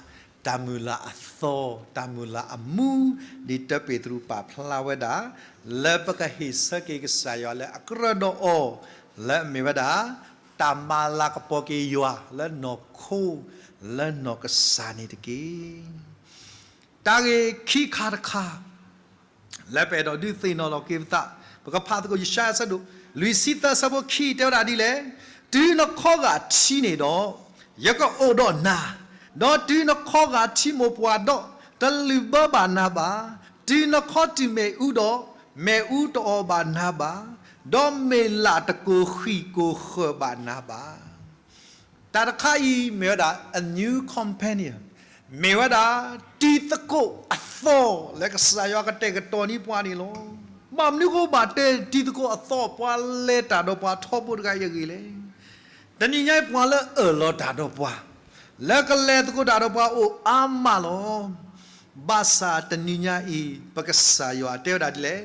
တၢ်မုၢ်လၢ်အသီ, တၢ်မုၢ်လၢ်အမူ, ဒ်တၢပ့းတရူးပာ်ဖျါဝဲဒၣ်, လၢပကဟ့ၣ်ဆၢက့ၤကစၢ်ယွၤလၢအကြၢးဒီးအီၤ, လၢအမ့ၢ်ဝဲဒၣ် တၢ်မၤလၤကပီၤက့ၤယွၤလၢနီၢ်ခိ, လၢနီၢ်ကစၢ်န့ၣ်တက့ၢ်. တၢ်ဂ့ၢ်ခံခါတခါ လၢပအဲၣ်ဒိးဒုးသ့ၣ်နီၣ်လီၤက့ၤပသး, ပကဖးသကိးယၡါယၤအဆၢဒိၣ် လွံၢ်ဆံသၢအဆၢဖိခံ တဲဝဲဒၣ်ဒ်လဲၣ်, တုၤနခီဂာ်ထံန့ၣ်ဒီး, ယကအိၣ်ဒီးနၤ, ဒီးတုၤနခီဂာ်ထံမိၢ်ပှၢ်ဒီး, တလုၣ်ဘၢဘၣ်နၤဘၣ်, တုၤနခီတုၤမ့ၣ်အူဒီး, မ့ၣ်အူတအီၣ်ဘၣ်နၤဘၣ်, ဒီးမ့ၢ်လၢ်တကိၢ်ဃံၢ်ကိၢ်ဃၢၤဘၣ်နၤဘၣ်. တၢ်တခါအံၤမ့ၢ်ဝဲဒၣ် a new companion, မ့ၢ်ဝဲဒၣ် တံၤသကိးအသီ လၢကစၢ်ယွၤကတဲာ်ကတီၤန့ၢ်ပှၤန့ၣ်လီၤ. ဘၣ်မနုၤဃိဘၣ်တဲတံၤသကိးအသီ ပှၤလဲၤတၢ်ဒီးပှၤထီဘိတဂၤအံၤအဂ့ၢ်လဲၣ်. တနံၤညါအံၤပှၤလၢအၢၣ်လီၤတၢ်ဒီးပှၤ, လၢကလဲၤသကိးတၢ်ဒီးပှၤအိၣ်အါမးလီၤ. ဘၣ်ဆၣ်တနံၤညါအံၤ ပကစၢ်ယွၤတဲဝဲဒၣ်ဒ်လဲၣ်,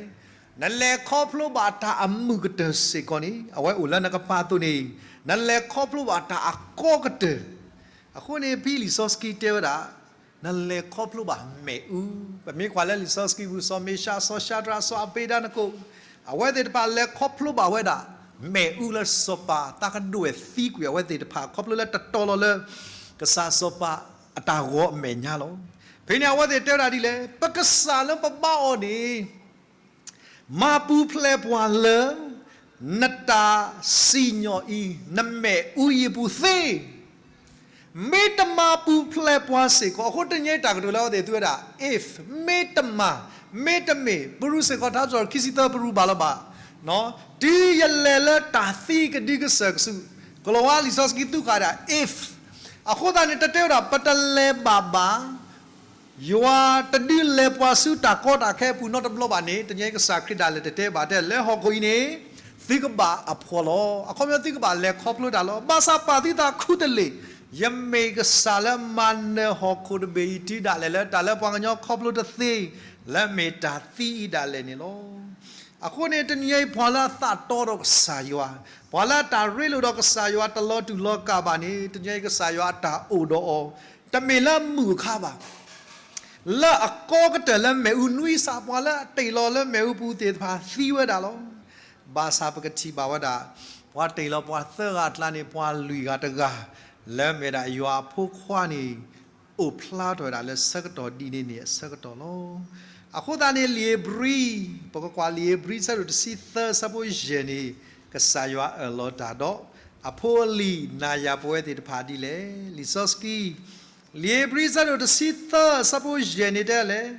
နလဲၤခီဖျိဘၣ်တၢ်အမုာ်ကတၢၢ်စ့ၢ်ကီးန့ၣ် အဝဲအိၣ်လၢနကပၤအသိးန့ၣ်, နလဲၤခီဖျိဘၣ်တၢ်အကီကတၢၢ်. အဃိန့ၣ် ဖဲလံာ်စီဆှံတဲဝဲဒၣ်, နလဲၤခီဖျိဘၣ်မ့ၣ်အူ, ပမ့ၢ်ကွၢ်လၢလံာ်စီဆှံပူၤ စီၤမ့ၡး, စီၤၡၤဒြး, စီၤအဘ့းနကိး, အဝဲသ့ၣ်တဖၣ်လဲၤခီဖျိဘၣ်ဝဲဒၣ် မ့ၣ်အူလၢစီၤပၤသးကဒိၣ်ဝဲသံကွံာ်အဝဲသ့ၣ်တဖၣ် ခီဖျိလၢတတီၤလီၤလၢ ကစၢ်စီၤပၤအတၢ်ဂီၤအမဲာ်ညါလီၤ. ဖဲန့ၣ်အဝဲသ့ၣ်တဲဝဲဒၣ်ဒ်လဲၣ်, ပကစၢ်လၢပဘါအီၤန့ၣ် မၤပူၤဖျဲးပှၤလၢ နတၢ်စံၣ်ညီၣ်အံၤ နမ့ၣ်အူအံၤအပူၤသ့. မ့ၢ်တမၤပူၤဖျဲးပှၤစ့ၢ်ကီး, အဃိတနံၤညါအံၤတၢ်ကတိၤလၢအဝဲသ့ၣ်သူဝဲဒၣ် if, မ့ၢ်တမၤ, မ့ၢ်တမ့ၢ်, ပရူးစ့ၢ်ကီး ထါစံး ခံဆံသၢ ပရူးဘၣ်လီၤဘၣ်, တုၤယလဲၤလၢတၢ်သံကဒုကစၢၢ်ကဆူး, ကလီၤဝါလံာ်စီဆှံသူဃာ်ဒၣ် if, အဃိသတးန့ၣ် တတဲဝဲဒၣ် ပတလဲၤဘၣ်ဘၣ် ယွၤတဒုးလဲၤပှၤဆူတၢ်ကီတၢ်ခဲအပူၤနီတဘျီဘၣ်န့ၣ် တနံၤညါအံၤကစၢ်ခရံာ်ဒၣ်လဲာ်တတဲဘၣ်တဲ လၢဟီၣ်ခိၣ်အံၤန့ၣ် သုကဘၣ်အဖှီၣ်လီၤ. အခီပညီသုကဘၣ်လဲၤခီဖျိတၢ်လီၤ. ဘၣ်ဆၣ်ပာ်သုသးခူတလ့ၢ်, ယမ့ၢ်ကစၢ်လၢမၤနၢၤဟီၣ်ခိၣ်တဘ့ၣ်အံၤတုၤဒၣ်လဲာ်လၢတၢ်လၢပှၤကညီခီဖျိတသ့ လၢမ့ၢ်တၢ်သံအံၤဒၣ်လဲာ်န့ၣ်လီၤ. အဃိန့ၣ် တနံၤညါအံၤ ပှၤလၢအသးတီဒီးကစၢ်ယွၤ, ပှၤလၢအတၢ်ရ့လိာ်ဒီးကစၢ်ယွၤတလီၤတူာ်လီၤကာ်ဘၣ်န့ၣ် တနံၤညါအံၤကစၢ်ယွၤအတၢ်အိၣ်ဒီးအီၤ တမ့ၢ်လၢမုၢ်အခါဘၣ်. လၢအကီကတၢၢ်လၢမ့ၣ်အူနွံစး ပှၤလၢအတ့ၢ်လီၤလၢမ့ၣ်အူပူၤသ့ၣ်တဖၣ်သံဝဲဒၣ်လီၤ. ဘၣ်ဆၣ်ပကထံၣ်ဘၣ်ဝဲဒၣ် ပှၤတ့ၢ်လီၤပှၤသၢဂၤအကျါန့ၣ် ပှၤလွံၢ်ဂၤတဂၤ လၢမ့ၢ်ဒၣ်ယွၤအဖိခွါန့ၣ် အိၣ်ဖျါထီၣ်ဝဲဒၣ်လၢဆၢကတီၢ်ဒ်န့ၣ်န့ၣ်အဆၢကတီၢ်လီၤ. အဃိသတးန့ၣ် လံာ်ဧ့ၤဘြံၤ, ပကကွၢ်လံာ်ဧ့ၤဘြံၤ ဆၢဒိၣ်တဆံသၢ ဆၢဖိယဲၢ်န့ၣ် ကစၢ်ယွၤအၢၣ်လီၤတၢ်ဒီး အဖိအလံၤနၤယၤပဝဲသ့ၣ်တဖၣ်ဒ်လဲၣ်. လံာ်စီဆှံ လံာ်ဧ့ၤဘြံၤ ဆၢဒိၣ်တဆံသၢ ဆၢဖိယဲၢ်န့ၣ် တဲလဲၣ်,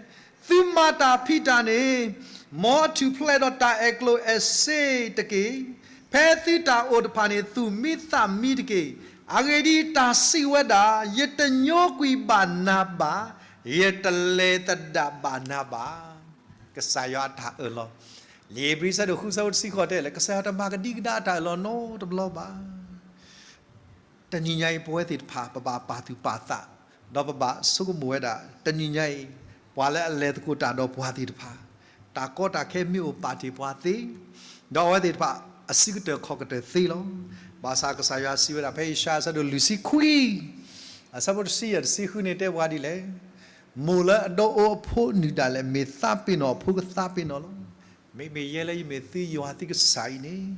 သုမၤတၢ်ဖံးတၢ်န့ၣ် မ်အထူၣ်ဖျဲးဒီးတၢ်အဲၣ်ကျိၣ်အဲၣ်စ့တက့ၢ်. ဖဲသုတၢ်အိၣ်တဖၣ်န့ၣ် သူၣ်မံသးမံတက့ၢ်. အဂ့ၢ်ဒ်အံၤ, တၢ်စံးဝဲဒၣ်, ယတညိကွံာ်ဘၣ်နၤဘၣ်, ယတလဲၤသဒၣ်ဘၣ်နၤဘၣ်. ကစၢ်ယွၤအတၢ်အၢၣ်လီၤ. လံာ်ဧ့ၤဘြံၤ ဆၢဒိၣ်ဃု ဆၢဖိတဆံဃိး တဲလဲၣ်, ကစၢ်ယွၤတမၤကဒံကဒါအတၢ်အၢၣ်လီၤနီတဘျီဘၣ်. တနံၤညါအံၤ ပဝဲသ့ၣ်တဖၣ် ပဘၣ်ပာ်သူၣ်ပာ်သး, ဒီးပဘၣ်ဆိကမိၣ်ဝဲဒၣ် တနံၤညါအံၤ ပှၤလၢအလဲၤသကိးတၢ်ဒီးပှၤသ့ၣ်တဖၣ် တၢ်ကီတၢ်ခဲမ့ၢ်အိၣ်ပာ်တ့ၢ်ပှၤသ့, ဒီးအဝဲသ့ၣ်တဖၣ် အစုကတၢၢ်ခီၣ်ကတၢၢ်သ့လီၤ. ဘၣ်ဆၣ်ကစၢ်ယွၤစံးဝဲဒၣ် ဖဲယၡါယၤ ဆၢဒိၣ်လွံၢ်ဆံခွံ အဆၢဖိတဆံယဲၢ် တဆံဃုန့ၣ် တဲပှၤဒ်လဲၣ်, မိၢ်လၢအဒီအိၣ်အဖိနုၢ်ဒၣ်လဲာ် မ့ၢ်သးပ့ၤနီၣ်အဖိကသးပ့ၤနီၣ်လီၤ. မ့မ့ၢ်ယဲလၢယမ့ၢ်သုယွၤသုကစၢ်အံၤန့ၣ်,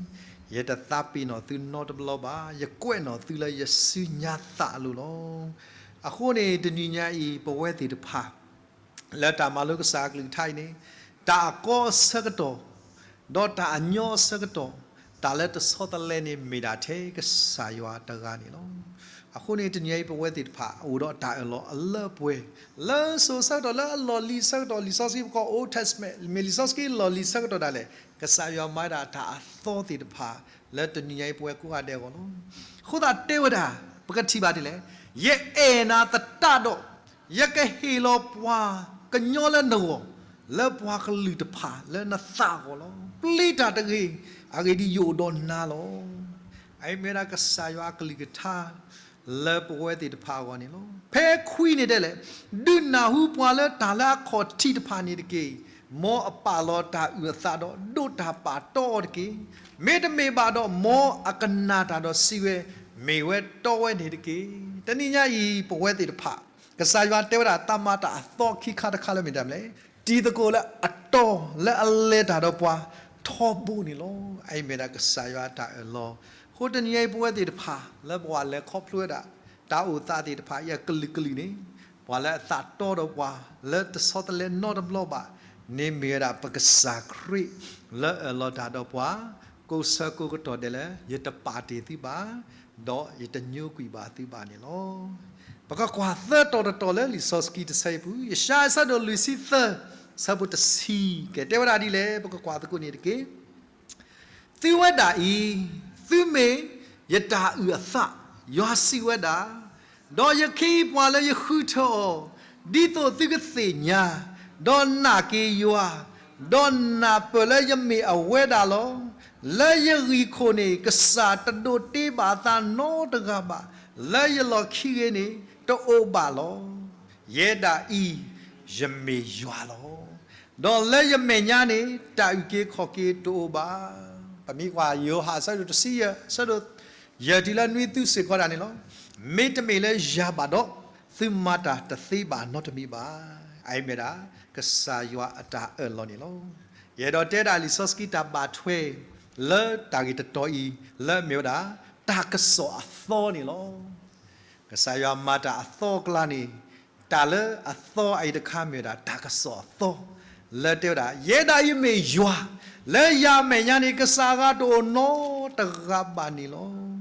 ယတသးပ့ၤနီၣ်သုနီတဘျီဘၣ်, ယကွဲးနီၣ်သုလၢယစုညါသးအလိၤလီၤ. အဃိန့ၣ် တနံၤညါအံၤ ပဝဲသ့ၣ်တဖၣ် လၢတၢ်မၤလိကစၢ်အကလုၢ်ကထါအံၤန့ၣ်, တၢ်အကီအဆၢကတီၢ်, ဒီးတၢ်အညီအဆၢကတီၢ်, တၢ်လၢတဆီတလဲန့ၣ် မ့ၢ်ဒၣ်ထဲကစၢ်ယွၤတဂၤန့ၣ်လီၤ. အဃိန့ၣ် တနံၤအံၤပဝဲသ့ၣ်တဖၣ် အိၣ်ဒီးတၢ်အၢၣ်လီၤအလၢပှဲၤ, လၢစိၤဆၢကတီၢ် လၢအလီၢ်လံၤဆၢကတီၢ် လံာ်စီဆှံပကိး Old Testament မ့ၢ်လံာ်စီဆှံလီၢ်လံၤဆၢကတီၢ်ဒၣ်လဲာ် ကစၢ်ယွၤမၤဝဲဒၣ်တၢ်အသီသ့ၣ်တဖၣ် လၢတနံၤညါအံၤပဝဲကိးဂၤဒဲးအဂီၢ်လီၤ. အဃိသတးတဲဝဲဒၣ် ပကထံၣ်ဘၣ်ဒ်လဲၣ်, ယအဲၣ်နၤသတးဒီး ယကဟ့ၣ်လီၤပှၤကညီလၢနဂီၢ်, လၢပှၤကလုာ်တဖၣ်လၢနသးအဂီၢ်လီၤ. ပျံၤတၢ်တဂ့ၤ, အဂ့ၢ်ဒ်အံၤ ယအိၣ်ဒီးနၤလီၤ. အအံၤမ့ၢ်ဝဲဒၣ်ကစၢ်ယွၤအကလုၢ်ကထါ လၢပဝဲသ့ၣ်တဖၣ်အဂီၢ်န့ၣ်လီၤ. ဖဲခွံန့ၣ်တဲလဲၣ်, ဒုးနၢ်ဟူပှၤလၢတၢ်လၢအခီၣ်ထံးတဖၣ်န့ၣ်တက့ၢ်. မ်အပာ်လီၤတၢ်အုၣ်အသးဒီး ဒိးတၢ်ပာ်တီအီၤတက့ၢ်. မ့တမ့ၢ်ဘၣ်ဒီး မ်အကနၣ်တၢ်ဒီးစံးဝဲ, မ့ၢ်ဝဲတီဝဲန့ၣ်တက့ၢ်. တနံၤညါအံၤ ပဝဲသ့ၣ်တဖၣ် ကစၢ်ယွၤတဲဝဲဒၣ်တၢ်မၤတၢ်အသီခံခါတခါလၢမ့ၢ်ဒၣ်မလဲၣ်, တံၤသကိးလၢအတီလၢအလဲၤတၢ်ဒီးပှၤထီဘိန့ၣ်လီၤ. အအံၤမ့ၢ်ဒၣ်ကစၢ်ယွၤတၢ်အၢၣ်လီၤ. အဃိတနံၤညါအံၤပဝဲသ့ၣ်တဖၣ် လၢပှၤလဲၤခီဖျိဝဲဒၣ် တၢ်အိၣ်သးသ့ၣ်တဖၣ်အံၤအကလုာ်ကလုာ်န့ၣ်, ပှၤလၢအသးတီဒီးပှၤ လၢတဆီတလဲနီတဘျီဘၣ်န့ၣ် မ့ၢ်ဝဲဒၣ်ပကစၢ်ခရံာ် လၢအၢၣ်လီၤတၢ်ဒီးပှၤ ကိးဆၢကိးကတီၢ်ဒဲးလၢ ယတပာ်တ့ၢ်သုဘၣ် ဒီးယတညိကွံာ်ဘၣ်သုဘၣ်န့ၣ်လီၤ. ပကကွၢ်သၢတီၤတတီၤလၢလံာ်စီဆှံတဆၢအံၤပူၤ, ယၡါယၤအဆၢဒိၣ်လွံၢ်ဆံသၢ ဆၢဖိတဆံ, ကဲတဲဝဲဒၣ်ဒ်လဲၣ် ပကကွၢ်သကိးန့ၣ်တက့ၢ်. သုဝဲဒၣ်အံၤ, သုမ့ၢ်ယတၢ်အုၣ်အသး, ယွၤစံးဝဲဒၣ်, ဒီးယခ့ယပှၤလၢယဃုထၢအီၤ, ဒ်သိးသုကသ့ၣ်ညါ, ဒီးနာ်က့ၤယွၤ, ဒီးနၢ်ပၢၢ်လၢယမ့ၢ်အဝဲဒၣ်လီၤ. လၢယဂံၢ်ခိၣ်န့ၣ် ကစၢ်တဒိးတ့ဘၣ်အသးနီတဂၤဘၣ်, လၢယလီၢ်ခံဂ့ၤန့ၣ် တအိၣ်ဘၣ်လီၤ. ယဲဒၣ်အံၤ, ယမ့ၢ်ယွၤလီၤ. ဒီးလၢယမဲာ်ညါန့ၣ် တၢ်အုၣ်က့ၤခီၣ်က့ၤတအိၣ်ဘၣ်. ပမ့ၢ်ကွၢ်ယိၤဟၣ်အဆၢဒိၣ်တဆံယဲၢ် အဆၢဒိၣ်ယဲၢ်တုၤလၢနွံ သုစ့ၢ်ကီးဒၣ်န့ၣ်လီၤ. မ့တမ့ၢ်လၢယၤဘၣ်ဒီး, သုမၤတၢ်တသ့ဘၣ်နီတမံၤဘၣ်. အအံၤမ့ၢ်ဒၣ် ကစၢ်ယွၤအတၢ်အၢၣ်လီၤန့ၣ်လီၤ. ယအဲၣ်ဒိးတဲဒၣ်လံာ်စီဆှံတၢ်ဘၣ်ထွဲ လၢတၢ်ဂ့ၢ်တတီၤအံၤ လၢအမ့ၢ်ဝဲဒၣ် တၢ်ကစီၣ်အသီန့ၣ်လီၤ. ကစၢ်ယွၤမၤတၢ်အသီအကျါန့ၣ်, တၢ်လၢအသီအံၤတခါမ့ၢ်ဝဲဒၣ် တၢ်ကစီၣ်အသီ, လၢတဲဝဲဒၣ် ယဲဒၣ်အံၤမ့ၢ်ယွၤ, လၢယမဲာ်ညါန့ၣ် ကစၢ်အဂၤတအိၣ်နီတဂၤဘၣ်န့ၣ်လီၤ.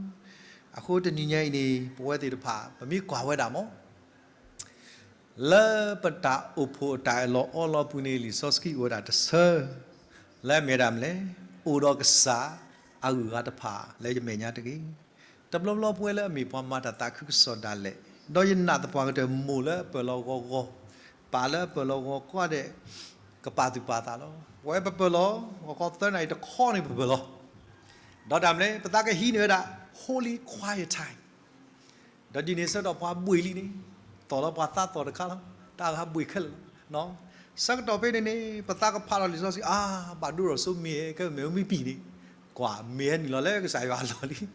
အဃိတနံၤညါအံၤန့ၣ် ပဝဲသ့ၣ်တဖၣ် ပမ့ၢ်ကွၢ်ဝဲဒၣ်မ့ၢ် လၢပတၢ်အိၣ်ဖှိၣ်အတၢ်အၢၣ်လီၤအီလီၤပူၤန့ၣ် လံာ်စီဆှံအိၣ်ဝဲဒၣ်တဆၢ, လၢအမ့ၢ်ဝဲဒၣ်မနုၤလဲၣ်, အိၣ်ဒီးကစၢ်အဂုၤအဂၤတဖၣ်လၢယမဲာ်ညါတဂ့ၤ. တဘျီဘျီပဝဲလၢအမ့ၢ်ပှၤမၤတၢ်သးခုကစီၣ်ဒၣ်လဲာ်, ဒီးယနာ်သပှၢ်ကတၢၢ်မိၢ်လၢအပၢၢ်လီၤဂီၤဂီၤ, ပၢ်လၢအပၢၢ်လီၤဂီၤဂီၤကိးဂၤဒဲး, ကပာ်သူၣ်ပာ်သးလီၤ. ပဝဲပပၢၢ်လီၤဂီၤဂီၤသၢနၣ်ရံၣ်တခီန့ၣ်ပပၢၢ်လီၤ. ဒီးတၢ်မနုၤလဲၣ်, ပသးကဟံးန့ၢ်ဝဲဒၣ် holy quiet time ဒီးဒ်န့ၣ်ဆၢကတီၢ်ပှၤဘှ့ၣ်လံန့ၣ်, သီၣ်လီၤပှၤသးသီၣ်တခါလီၤ, တၢ်ဂၤဘှ့ၣ်ခဲလၢာ်လီၤ. ဆၢကတီၢ်ဖဲန့ၣ်န့ၣ် ပသးကဖးလီၤလံာ်စီဆှံ, အါ, ဘၣ်ဒိဒီးစိမ့ၢ်ဟဲကမ့ၢ်မ့ၢ်ပံၤန့ၣ်, ကွၢ်မ့ၢ်ဟဲနုာ်လီၤလၢကစၢ်ယွၤအလီၢ်လ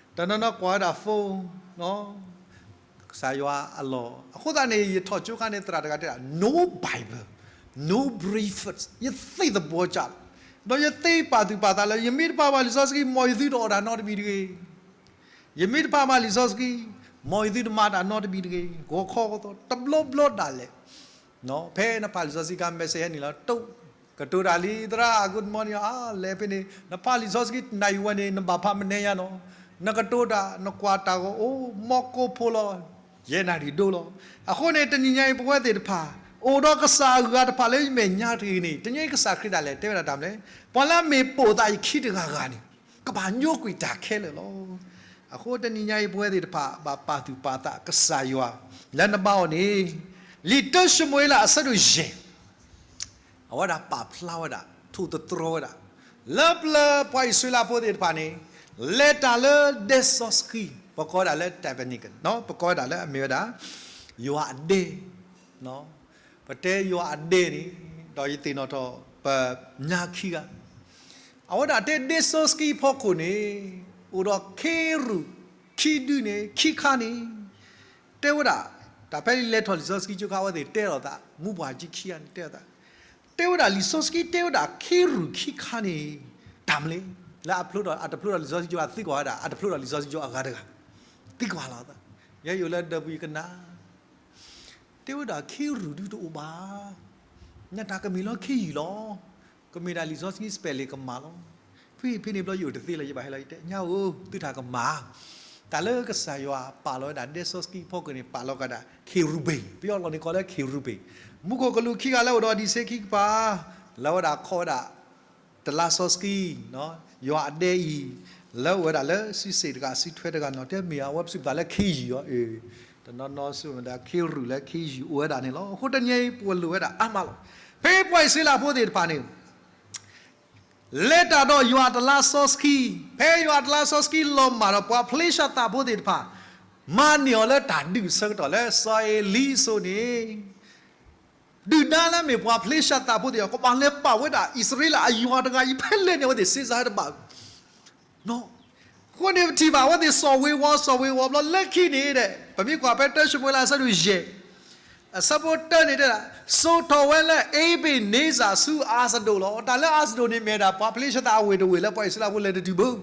ံ. တနီၤနီၤကွၢ်ဝဲဒၣ် phone ကစၢ်ယွၤအလီၢ်. အဃိသတးန့ၣ် ယထီၣ်ကၠိခါန့ၣ် သရၣ်တဂၤတဲဒၣ် no Bible, no breakfast, ယသ့ၣ်သဘှီကၢ်လီၤ. ဒီးယသ့ပာ်သူၣ်ပာ်သးလၢ ယမ့ၢ်တပာ်ဘၣ်လံာ်စီဆှံ မ်ယသုတအီၣ်တၢ်နီတမံၤတဂ့ၤ. ယမ့ၢ်တပာ်ဘၣ်လံာ်စီဆှံ မ်ယသုတမၤတၢ်နီတမံၤတဂ့ၤ. ဂီၤခီဂီၤသီ တဘျီဘျီဒၣ်လဲာ် ဖဲနဖးလံာ်စီဆှံခါ message ဟဲနုာ်လီၤ တိၢ်, ကတိၤတၢ်လံ သရၣ် good morning အါ လဲၤဖဲန့ၣ် နဖးလံာ်စီဆှံတနၣ်ရံၣ်ဝဲန့ၣ် နဘၣ်ဖးမနုၤညါနီၤ, နကတိၤတၢ် နကွၢ်တၢ်ဂီၤအိၣ် မီၢ်ကိၢ်ဖိလီၤ, ယဲၢ်နၣ်ရံၣ်ဒိလီၤ. အဃိန့ၣ် တနံၤညါအံၤ ပဝဲသ့ၣ်တဖၣ် အိၣ်ဒီးကစၢ်အဂၤတဖၣ်လၢယမဲာ်ညါတဂ့ၤန့ၣ် တနံၤအံၤကစၢ်ခရံာ်ဒၣ်လဲာ်တဲဝဲဒၣ်တၢ်မနုၤလဲၣ်, ပှၤလၢအမ့ၢ်ပိာ်သးယခံတဂၤဂၤန့ၣ် ကဘၣ်ညိကွံာ်တၢ်ခဲလၢာ်လီၤ. အဃိတနံၤညါအံၤ ပဝဲသ့ၣ်တဖၣ် ဘၣ်ပာ်သူၣ်ပာ်သးကစၢ်ယွၤ လၢနဘါအီၤန့ၣ် လံာ်တၢၡမူၤအ့လးအဆၢဒိၣ်ယဲၢ် အဝဲဒၣ်ပာ်ဖျါဝဲဒၣ် ထိၣ်သတြီဝဲဒၣ် လၢပျၢၤပှၤအံၣ်စရ့လးဖိသ့ၣ်တဖၣ်န့ၣ် လဲၤတၢ်လၢဒဲစီဆှံ ပကိးဝဲဒၣ်လၢ tabernacle ပကိးဝဲဒၣ်လၢအမ့ၢ်ဝဲဒၣ် ယွၤအဒဲ ပတဲယွၤအဒဲန့ၣ် ဒီးယသ့ၣ်နီၣ်ထီၣ် ပညါခံဂၤ အဝဲဒၣ်တဲဒဲစီဆှံအဖီခိၣ်န့ၣ် အိၣ်ဒီးခ့ရူၢ်ခံဒုန့ၣ် ခံခါန့ၣ် တဲဝဲဒၣ် တၢ်ဖဲလံာ်လဲၤထီၣ်လံာ်စီဆှံကၠိခါ အဝဲသ့ၣ်တဲလိာ်သး မူပှၢ်ကံခံဂၤန့ၣ် တဲလိာ်သး တဲဝဲဒၣ်လံာ်စီဆှံတဲဝဲဒၣ်ခ့ရူၢ်ခံခါန့ၣ် တၢ်မနုၤလဲၣ်, လၢအဖျိဒီး အတဖျိဒီးလံာ်စီဆှံကၠိ အသံကွၢ်ဝဲဒၣ် အတဖျိဒီးလံာ်စီဆှံကၠိအဂၤတဂၤ, သံကွၢ်လီၤသး, ယဲယိာ်လၢဒၢးပူၤယကနၣ် တဲဝဲဒၣ်ခ့ရူၢ်ဒုတအိၣ်ဘၣ်, ညါတၢ်ကမ့ၢ်လၢခ့ယုၢ်လီၤ, ကမ့ၢ်ဒၣ်လံာ်စီဆှံ spelling ကမၣ်လီၤ. ဖဲဖဲန့ၣ်ဘျီ ယအိၣ်တသ့လၢၤ ယဘၣ်ဟဲလီၤ ယတဲ ညါဧၢ, သုတၢ်ကမၣ်, တၢ်လၢကစၢ်ယွၤပာ်လီၤဝဲဒၣ်ဒဲစီဆှံဖီခိၣ်န့ၣ် ပာ်လီၤကဒီး ခ့ရူၢ်ဘ့ၣ်, ပယီၤလီၢ်န့ၣ်ကိးလၢခ့ရူၢ်ဘ့ၣ်, မူခိၣ်ကလူးခံဂၤလၢအိၣ်ဒီးဒံးဆ့ခံကပၤ လၢဝဲဒၣ်ခီဝဲဒၣ် တလါစီဆှံ, ယွၤအဒဲအံၤ, လၢအိၣ်ဝဲဒၣ်လၢစုစ့ၣ်တဂၤစုထွဲတဂၤန့ၣ်လီၤ. တဲမ့ၢ်အဝဲပစံးပသးလၢခ့ယုၢ်အီၤ, အ့ၣ်, တနီၤနီၤစံးဝဲဒၣ်ခ့ရူၢ်လၢခ့ယုၢ်အိၣ်ဝဲဒၣ်န့ၣ်လီၤ. အဃိတနံၤအံၤ ပလိၣ်ဝဲဒၣ်အါမးလီၤ. ဖဲပှၤအံၣ်စရ့လးဖိသ့ၣ်တဖၣ်န့ၣ် လဲၤတၢ်ဒီးယွၤတလါစီဆှံ, ဖဲယွၤတလါစီဆှံလီၤမၢ်ဒီး ပှၤဖလ့ၡသးဖိသ့ၣ်တဖၣ် မၤန့ၢ်အီၤလၢတၢ်ဒုးအဆၢကတီၢ်လၢစီၤအ့လံအစိၤန့ၣ် ဒုၣ်ဒါလၢမ့ၢ်ပှၤဖလ့ၡသးဖိသ့ၣ်တဖၣ် ကဘၣ်လဲၤပာ်ဝဲဒၣ်အံၣ်စရ့လးအယွၤတဂၤအံၤဖဲလဲၣ်န့ၣ် အဝဲသ့ၣ်စ့စါတဘၣ် အဃိန့ၣ်ပထံၣ်ဘၣ် အဝဲသ့ၣ်စိာ်ဝ့ၤဝီၤ စိာ်ဝ့ၤဝီၤဘျီလၢခံန့ၣ်ဒီး ပမ့ၢ်ကွၢ်ဖဲတၢၡမူၤအ့လးအဆၢဒိၣ်ယဲၢ် အဆၢဖိတၢန့ၣ်တဲဒၣ် စိာ်ထီၣ်ဝဲလၢအ့ဘ့ၣ်န့စၢၣ်ဆူအၤစဒိၣ်လီၤ. တၢ်လၢအၤစဒိၣ်န့ၣ်မ့ၢ်ဝဲဒၣ် ပှၤဖလ့ၡသးအဝ့ၢ်တဝ့ၢ်လၢပှၤအံၣ်စရ့လးဖိလဲၤတတုၤဘၣ်.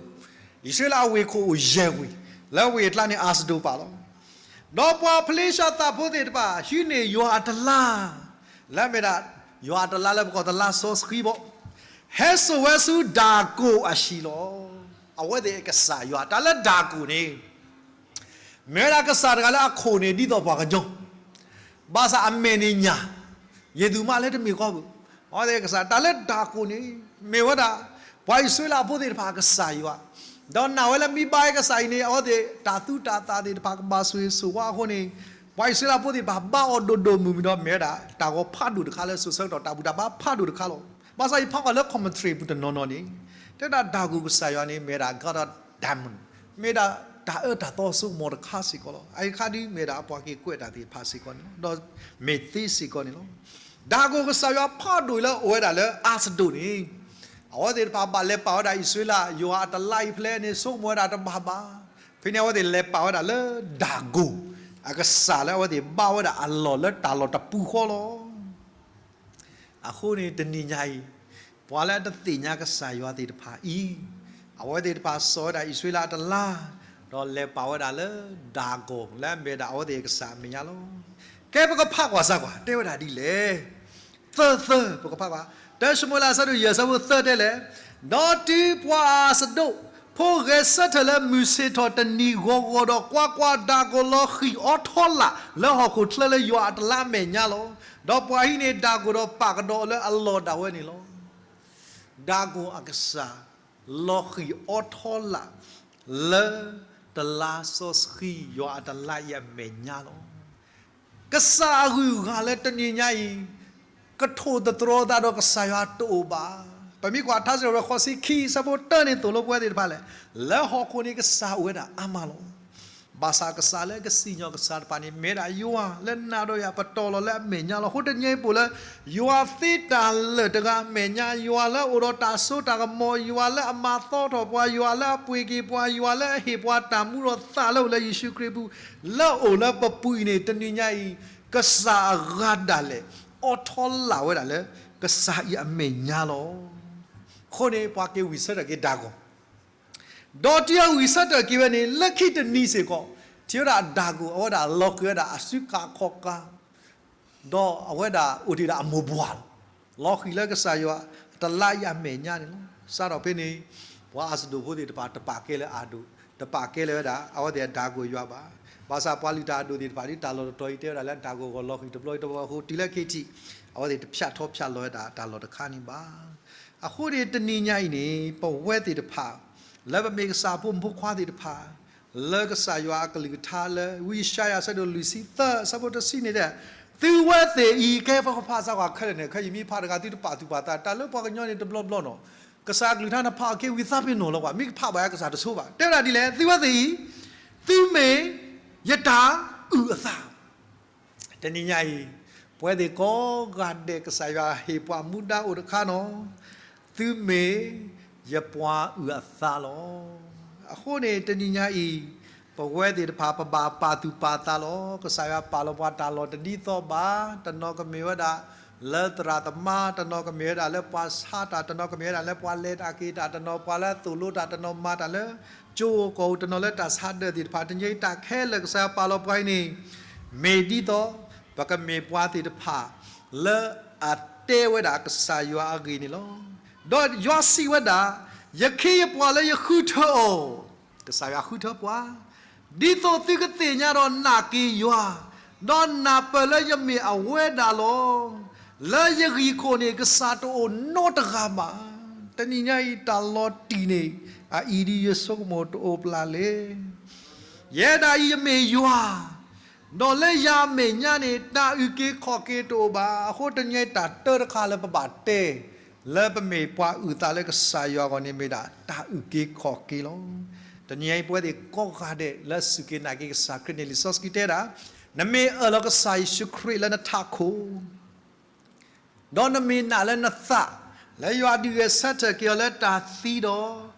အံၣ်စရ့လးအဝ့ၢ်ခိၣ်အိၣ်ယဲၢ်ဝ့ၢ် လၢဝ့ၢ်အကျါန့ၣ်အၤစဒိၣ်ပာ်လီၤ. ဒီးပှၤဖလ့ၡသးဖိသ့ၣ်တဖၣ် ဟံးန့ၢ်ယွၤအတလါ လၢမ့ၢ်ဒၣ် ယွၤအတလါလၢပကိးတလါစီဆှံဘၣ်, ဟဲစိာ်ဝဲဆူဒၤကိၣ်အဟံၣ်လီၤ. အဝဲသ့ၣ်အကစၢ်ယွၤ တၢ်လၢဒၤကိၣ်န့ၣ် မ့ၢ်ဝဲဒၣ်ကစၢ်တဂၤလၢအခိၣ်န့ၣ်ဒ်သိးပှၤကညီ, ဘၣ်ဆၣ်အမဲာ်န့ၣ်ညၣ်, ယသူၣ်မးလၢတမ့ၢ်ကီဘၣ်. အဝဲသ့ၣ်အကစၢ် တၢ်လၢဒၤကိၣ်န့ၣ် မ့ၢ်ဝဲဒၣ် ပှၤအံၣ်စရ့လးဖိသ့ၣ်တဖၣ်အကစၢ်ယွၤ, ဒီးနာ်ဝဲလၢမ့ၢ်ဘါအကစၢ်အံၤန့ၣ် အဝဲသ့ၣ်တၢ်သူတၢ်သၣ်သ့ၣ်တဖၣ်ကဘၣ်ဆိၣ်ဂ့ၤဆိၣ်ဝါအဃိန့ၣ် ပှၤအံၣ်စရ့လးဖိသ့ၣ်တဖၣ်ဘါအီၤဒိၣ်ဒိၣ်မုၢ်မုၢ်ဒီး မ့ၢ်ဝဲဒၣ် တၢ်ဂီၤဖးဒိၣ်တခါလၢစိၤဆၢကတီၢ် တၢ်ဘူၣ်တၢ်ဘါဖးဒိၣ်တခါလီၤ. ဘၣ်ဆၣ်ယဖးကွၢ်လၢ commentary ပူၤတနီၤနီၤန့ၣ် တဲဒၣ်ဒၤကိၣ်ကစၢ်ယွၤန့ၣ် မ့ၢ်ဝဲဒၣ် God of diamond, မ့ၢ်ဒၣ်တၢ်အၢတၢ်သီစိကမီၤတခါစ့ၢ်ကီးလီၤ. အအံၤခါဒ်မ့ၢ်ဒၣ်ပှၤက့ၤကွဲးတၢ်သ့ၣ်တဖၣ်စ့ၢ်ကီးန့ၣ်လီၤ. ဒီးမ့ၢ်သ့စ့ၢ်ကီးန့ၣ်လီၤ. ဒၤကိၣ်ကစၢ်ယွၤဖးဒိၣ်လၢအအိၣ်ဝဲဒၣ်လၢအၤစဒိၣ်န့ၣ် အဝဲသ့ၣ်တဖၣ်ဘၣ်လဲၤပာ်ဝဲဒၣ်အံၣ်စရ့လး ယွၤအတလါအံၤဖဲလဲၣ်န့ၣ် ဆိကမိၣ်ဝဲဒၣ်တဘၣ်ဘၣ်. ဖဲန့ၣ်အဝဲသ့ၣ်လဲၤပာ်ဝဲဒၣ်လၢဒၤကိၣ် အကစၢ်လၢအဝဲသ့ၣ်ဘါဝဲဒၣ်အလီၢ်လၢတၢ်လီၢ်တပူၤဃီလီၤ. အဃိန့ၣ်တနံၤညါအံၤ ပှၤလၢအတသ့ၣ်ညါကစၢ်ယွၤသ့ၣ်တဖၣ်အံၤ အဝဲသ့ၣ်တဖၣ်စိာ်ဝဲဒၣ်အံၣ်စရ့လးအတလါ ဒီးလဲၤပာ်ဝဲဒၣ်လၢဒၤကိၣ် လၢအမ့ၢ်ဒၣ်အဝဲသ့ၣ်အကစၢ်အမဲာ်ညါလီၤ. ကဲပကဖးကွၢ်စၢ်ကွၢ် တဲဝဲဒၣ်ဒ်လဲၣ်. သၢသၢ ပကဖးကွၢ် တၢၡမူၤအ့လးအဆၢဒိၣ်ယဲၢ်အဆၢဖိသၢတဲလဲၣ်, ဒီးတုၤပှၤအၤစဒိၣ်ဖိဂဲၤဆၢထၢၣ်လၢမုၢ်ဆ့ၣ်ထီၣ်တနံၤဂီၤဂီၤဒီး ကွၢ်ကွၢ်, ဒၤကိၣ်လီၤဃံၣ်အီထီလၣ်လၢဟီၣ်ခိၣ်ချၢလၢယွၤအတလါအမဲာ်ညါလီၤ. ဒီးပှၤဟံးန့ၢ်ဒၤကိၣ်ဒီးပာ်ကဒီးအီၤလၢအလီၢ်ဒၣ်ဝဲန့ၣ်လီၤ. ဒၤကိၣ်အကစၢ် လီၤဃံၣ်အီထီလၣ် လၢတလါစီဆှံ ယွၤအတလါအံၤအမဲာ်ညါလီၤ. ကစၢ်အဂုၤအဂၤလၢတနံၤညါအံၤ ကထိၣ်သတြီၤသးဒီးကစၢ်ယွၤတအိၣ်ဘၣ်. ပမ့ၢ်ကွၢ်ထါစံးထီၣ်ပတြၢၤ ဃိးဆံခံ အဆၢဖိတၢန့ၣ်သိၣ်လိပဝဲသ့ၣ်တဖၣ်လဲၣ်, လၢဟီၣ်ခိၣ်န့ၣ်ကစၢ်အိၣ်ဝဲဒၣ်အါမးလီၤ. ဘၣ်ဆၣ်ကစၢ်လၢကစံၣ်ညီၣ်ကစၢ်တဖၣ်န့ၣ် မ့ၢ်ဝဲဒၣ်ယွၤလၢနၤဒီးယၤပတီၢ်လီၤလၢအမဲာ်ညါလီၤ. အဃိတနံၤအံၤပအိၣ်လၢ ယွၤသ့တၢ်လၢာ်တဂၤအမဲာ်ညါ, ယွၤလၢအအိၣ်ဒီးတၢ်စိတၢ်ကမီၤ, ယွၤလၢအမၤသီထီၣ်ပှၤ, ယွၤလၢအပှ့ၤက့ၤပှၤ, ယွၤလၢအဟ့ၣ်ပှၤတၢ်မူဒီးသးလၢအိၣ်လၢယ့ၣ်ၡူးခရံာ်အပူၤ, လၢအအိၣ်လၢပပူၤအံၤန့ၣ် တနံၤညါအံၤ ကစၢ်အဂၤဒၣ်လဲာ် အိးထီလာ်ဝဲဒၣ်လၢ ကစၢ်အံၤအမဲာ်ညါလီၤ. အဃိန့ၣ် ပှၤက့ၤဝံၣ်ဆၢထၢၣ်က့ၤဒၣ်ဂီၤ ဒီးတုၤအဝံၣ်ဆၢထၢၣ်က့ၤဝဲန့ၣ် လၢခံတနံၤစ့ၢ်ကီး ထံၣ်ဝဲဒၣ်ဒၣ်ဂီၤ အဝဲဒၣ်လီၤဃံၤဝဲဒၣ်အစုကၢ်ခီၣ်ကၢ် ဒီးအဝဲဒၣ်အိၣ်တ့ၢ်ဒၣ်အမိၢ်ပှၢ်လီၤ. လီၤဃံၤလၢကစၢ်ယွၤ တလါအံၤအမဲာ်ညါန့ၣ်လီၤ. စးထီၣ်ဖဲန့ၣ် ပှၤအၤစဒိၣ်ဖိသ့ၣ်တဖၣ် တပာ်ကဲလၢအဒိၣ်, တပာ်ကဲလၢဝဲဒၣ် အဝဲသ့ၣ်အဒၣ်ကိၣ်ယွၤဘၣ်. ဘၣ်ဆၣ်ပှၤလုၢ်တၢ်အဒိၣ်သ့ၣ်တဖၣ် ဒ်တၢ်လီၢ်တတီၤအံၤ တဲဝဲဒၣ်လၢဒၣ်ကိၣ်ဂီၤလီၤဃံၤတဘျီအံၤတဘျီအဃိ တုၤလၢခံထံၣ် အဝဲသ့ၣ်တဖၠးထီဖၠးလီၤဝဲဒၣ်တၢ်လီၢ်တခါန့ၣ်ဘၣ်. အဃိန့ၣ်တနံၤညါအံၤန့ၣ် ပဝဲသ့ၣ်တဖၣ် လၢပမ့ၢ်ကစၢ်အဖိမုၣ်ဖိခွါသ့ၣ်တဖၣ် လၢကစၢ်ယွၤအကလုၢ်ကထါလၢ ဝံယၡါယၤအဆၢဒိၣ်လွံၢ်ဆံသၢ အဆၢဖိတဆံန့ၣ်တဲ သုဝဲသ့ၣ်အံၤ ကဲပကဖးစၢ်ကွၢ်ခဲလၢာ်န့ၣ် ခဲအံၤမ့ၢ်ဖးတဂၤသုတပာ်သူၣ်ပာ်သး တၢ်လၢပှၤကညီန့ၣ်တဘျီဘျီနီၤ ကစၢ်အကလုၢ်ကထါန့ၣ်ဖးအီၤက့ၤဝံၤသးပ့ၤနီၣ်လီၤကွၢ် မ့ၢ်ကဖးဘၣ်ကစၢ်တဆိဘၣ် တဲဝဲဒၣ်ဒ်လဲၣ် သုဝဲသ့ၣ်အံၤ သုမ့ၢ်ယတၢ်အုၣ်အသး တနံၤညါအံၤ ပဝဲသ့ၣ်ကိးဂၤဒဲး ကစၢ်ယွၤဟ့ၣ်ပှၤမူဒါအိၣ်တခါနီၤ, သုမ့ၢ်ယပှၤအုၣ်အသးလီၤ. အဃိန့ၣ် တနံၤညါအံၤ ပဝဲသ့ၣ်တဖၣ် ပဘၣ်ပာ်သူၣ်ပာ်သးလီၤ. ကစၢ်ယွၤပာ်လီၤပှၤတၢ်လီၢ်တဒ်သိးဘၣ်, တနီၤကမ့ၢ်ဝဲဒၣ် လၢသရၣ်သမါတနီၤကမ့ၢ်ဝဲဒၣ်လၢပှၤဆါတၢ်တနီၤ ကမ့ၢ်ဝဲဒၣ်လၢပှၤလဲၤတၢ်က့ၤတၢ်တနီၤ ပှၤလၢသိၣ်လိတၢ်တနီၤ မၤတၢ်လၢကၠိကီၢ်တနီၤလၢတၢ်ဆါဒၢးသ့ၣ်တဖၣ် တနံၤအံၤတၢ်ခဲလၢာ်ကစၢ်ယွၤပာ်လီၤပှၤအံၤန့ၣ် မ့ၢ်ဒ်သိး ပကမ့ၢ်ပှၤသ့ၣ်တဖၣ် လၢအတဲဝဲဒၣ်ကစၢ်ယွၤအဂ့ၢ်န့ၣ်လီၤ. ဒီးယွၤစံးဝဲဒၣ်, ယခ့ယပှၤလၢယဃုထၢအီၤ, ကစၢ်ယွၤဃုထၢပှၤ ဒ်သိးသုကသ့ၣ်ညါဒီးနာ်က့ၤယွၤ, ဒီးနၢ်ပၢၢ်လၢယမ့ၢ်အဝဲဒၣ်လီၤ. လၢယဂ့ၢ်ခိၣ်န့ၣ် ကစၢ်တအိၣ်နီတဂၤဘၣ်. တနံၤညါအံၤတၢ်လီၤတံၢ်န့ၣ် အအံၤဒ်ယဆိကမိၣ်တအိၣ်ပျၢ်လဲၣ်. ယဲဒၣ်အံၤယမ့ၢ်ယွၤ, ဒီးလၢယၤအမဲာ်ညါန့ၣ် တၢ်အုၣ်က့ၤခီၣ်က့ၤတအိၣ်ဘၣ်. အဃိတနံၤအံၤတၢ်တၢတခါလၢပဘၣ်တဲ လၢပမ့ၢ်ပှၤအုၣ်သးလၢကစၢ်ယွၤအဂီၢ်န့ၣ်မ့ၢ်ဒၣ်တၢ်အုၣ်က့ၤခီၣ်က့ၤလီၤ. တနံၤအံၤပဝဲသ့ၣ်ကိးဂၤဒဲးလၢအစူၢ်က့ၤနာ်က့ၤကစၢ်ခရံာ်န့ၣ် လံာ်စီဆှံတဲဒၣ်, နမ့ၢ်အၢၣ်လီၤကစၢ်ယ့ၣ်ၡူးခရံာ်လၢနထးခိၣ် ဒီးနမ့ၢ်နာ်လၢနသး လၢယွၤဒုးဂဲၤဆၢထၢၣ်က့ၤအီၤလၢတၢ်သံဒီး,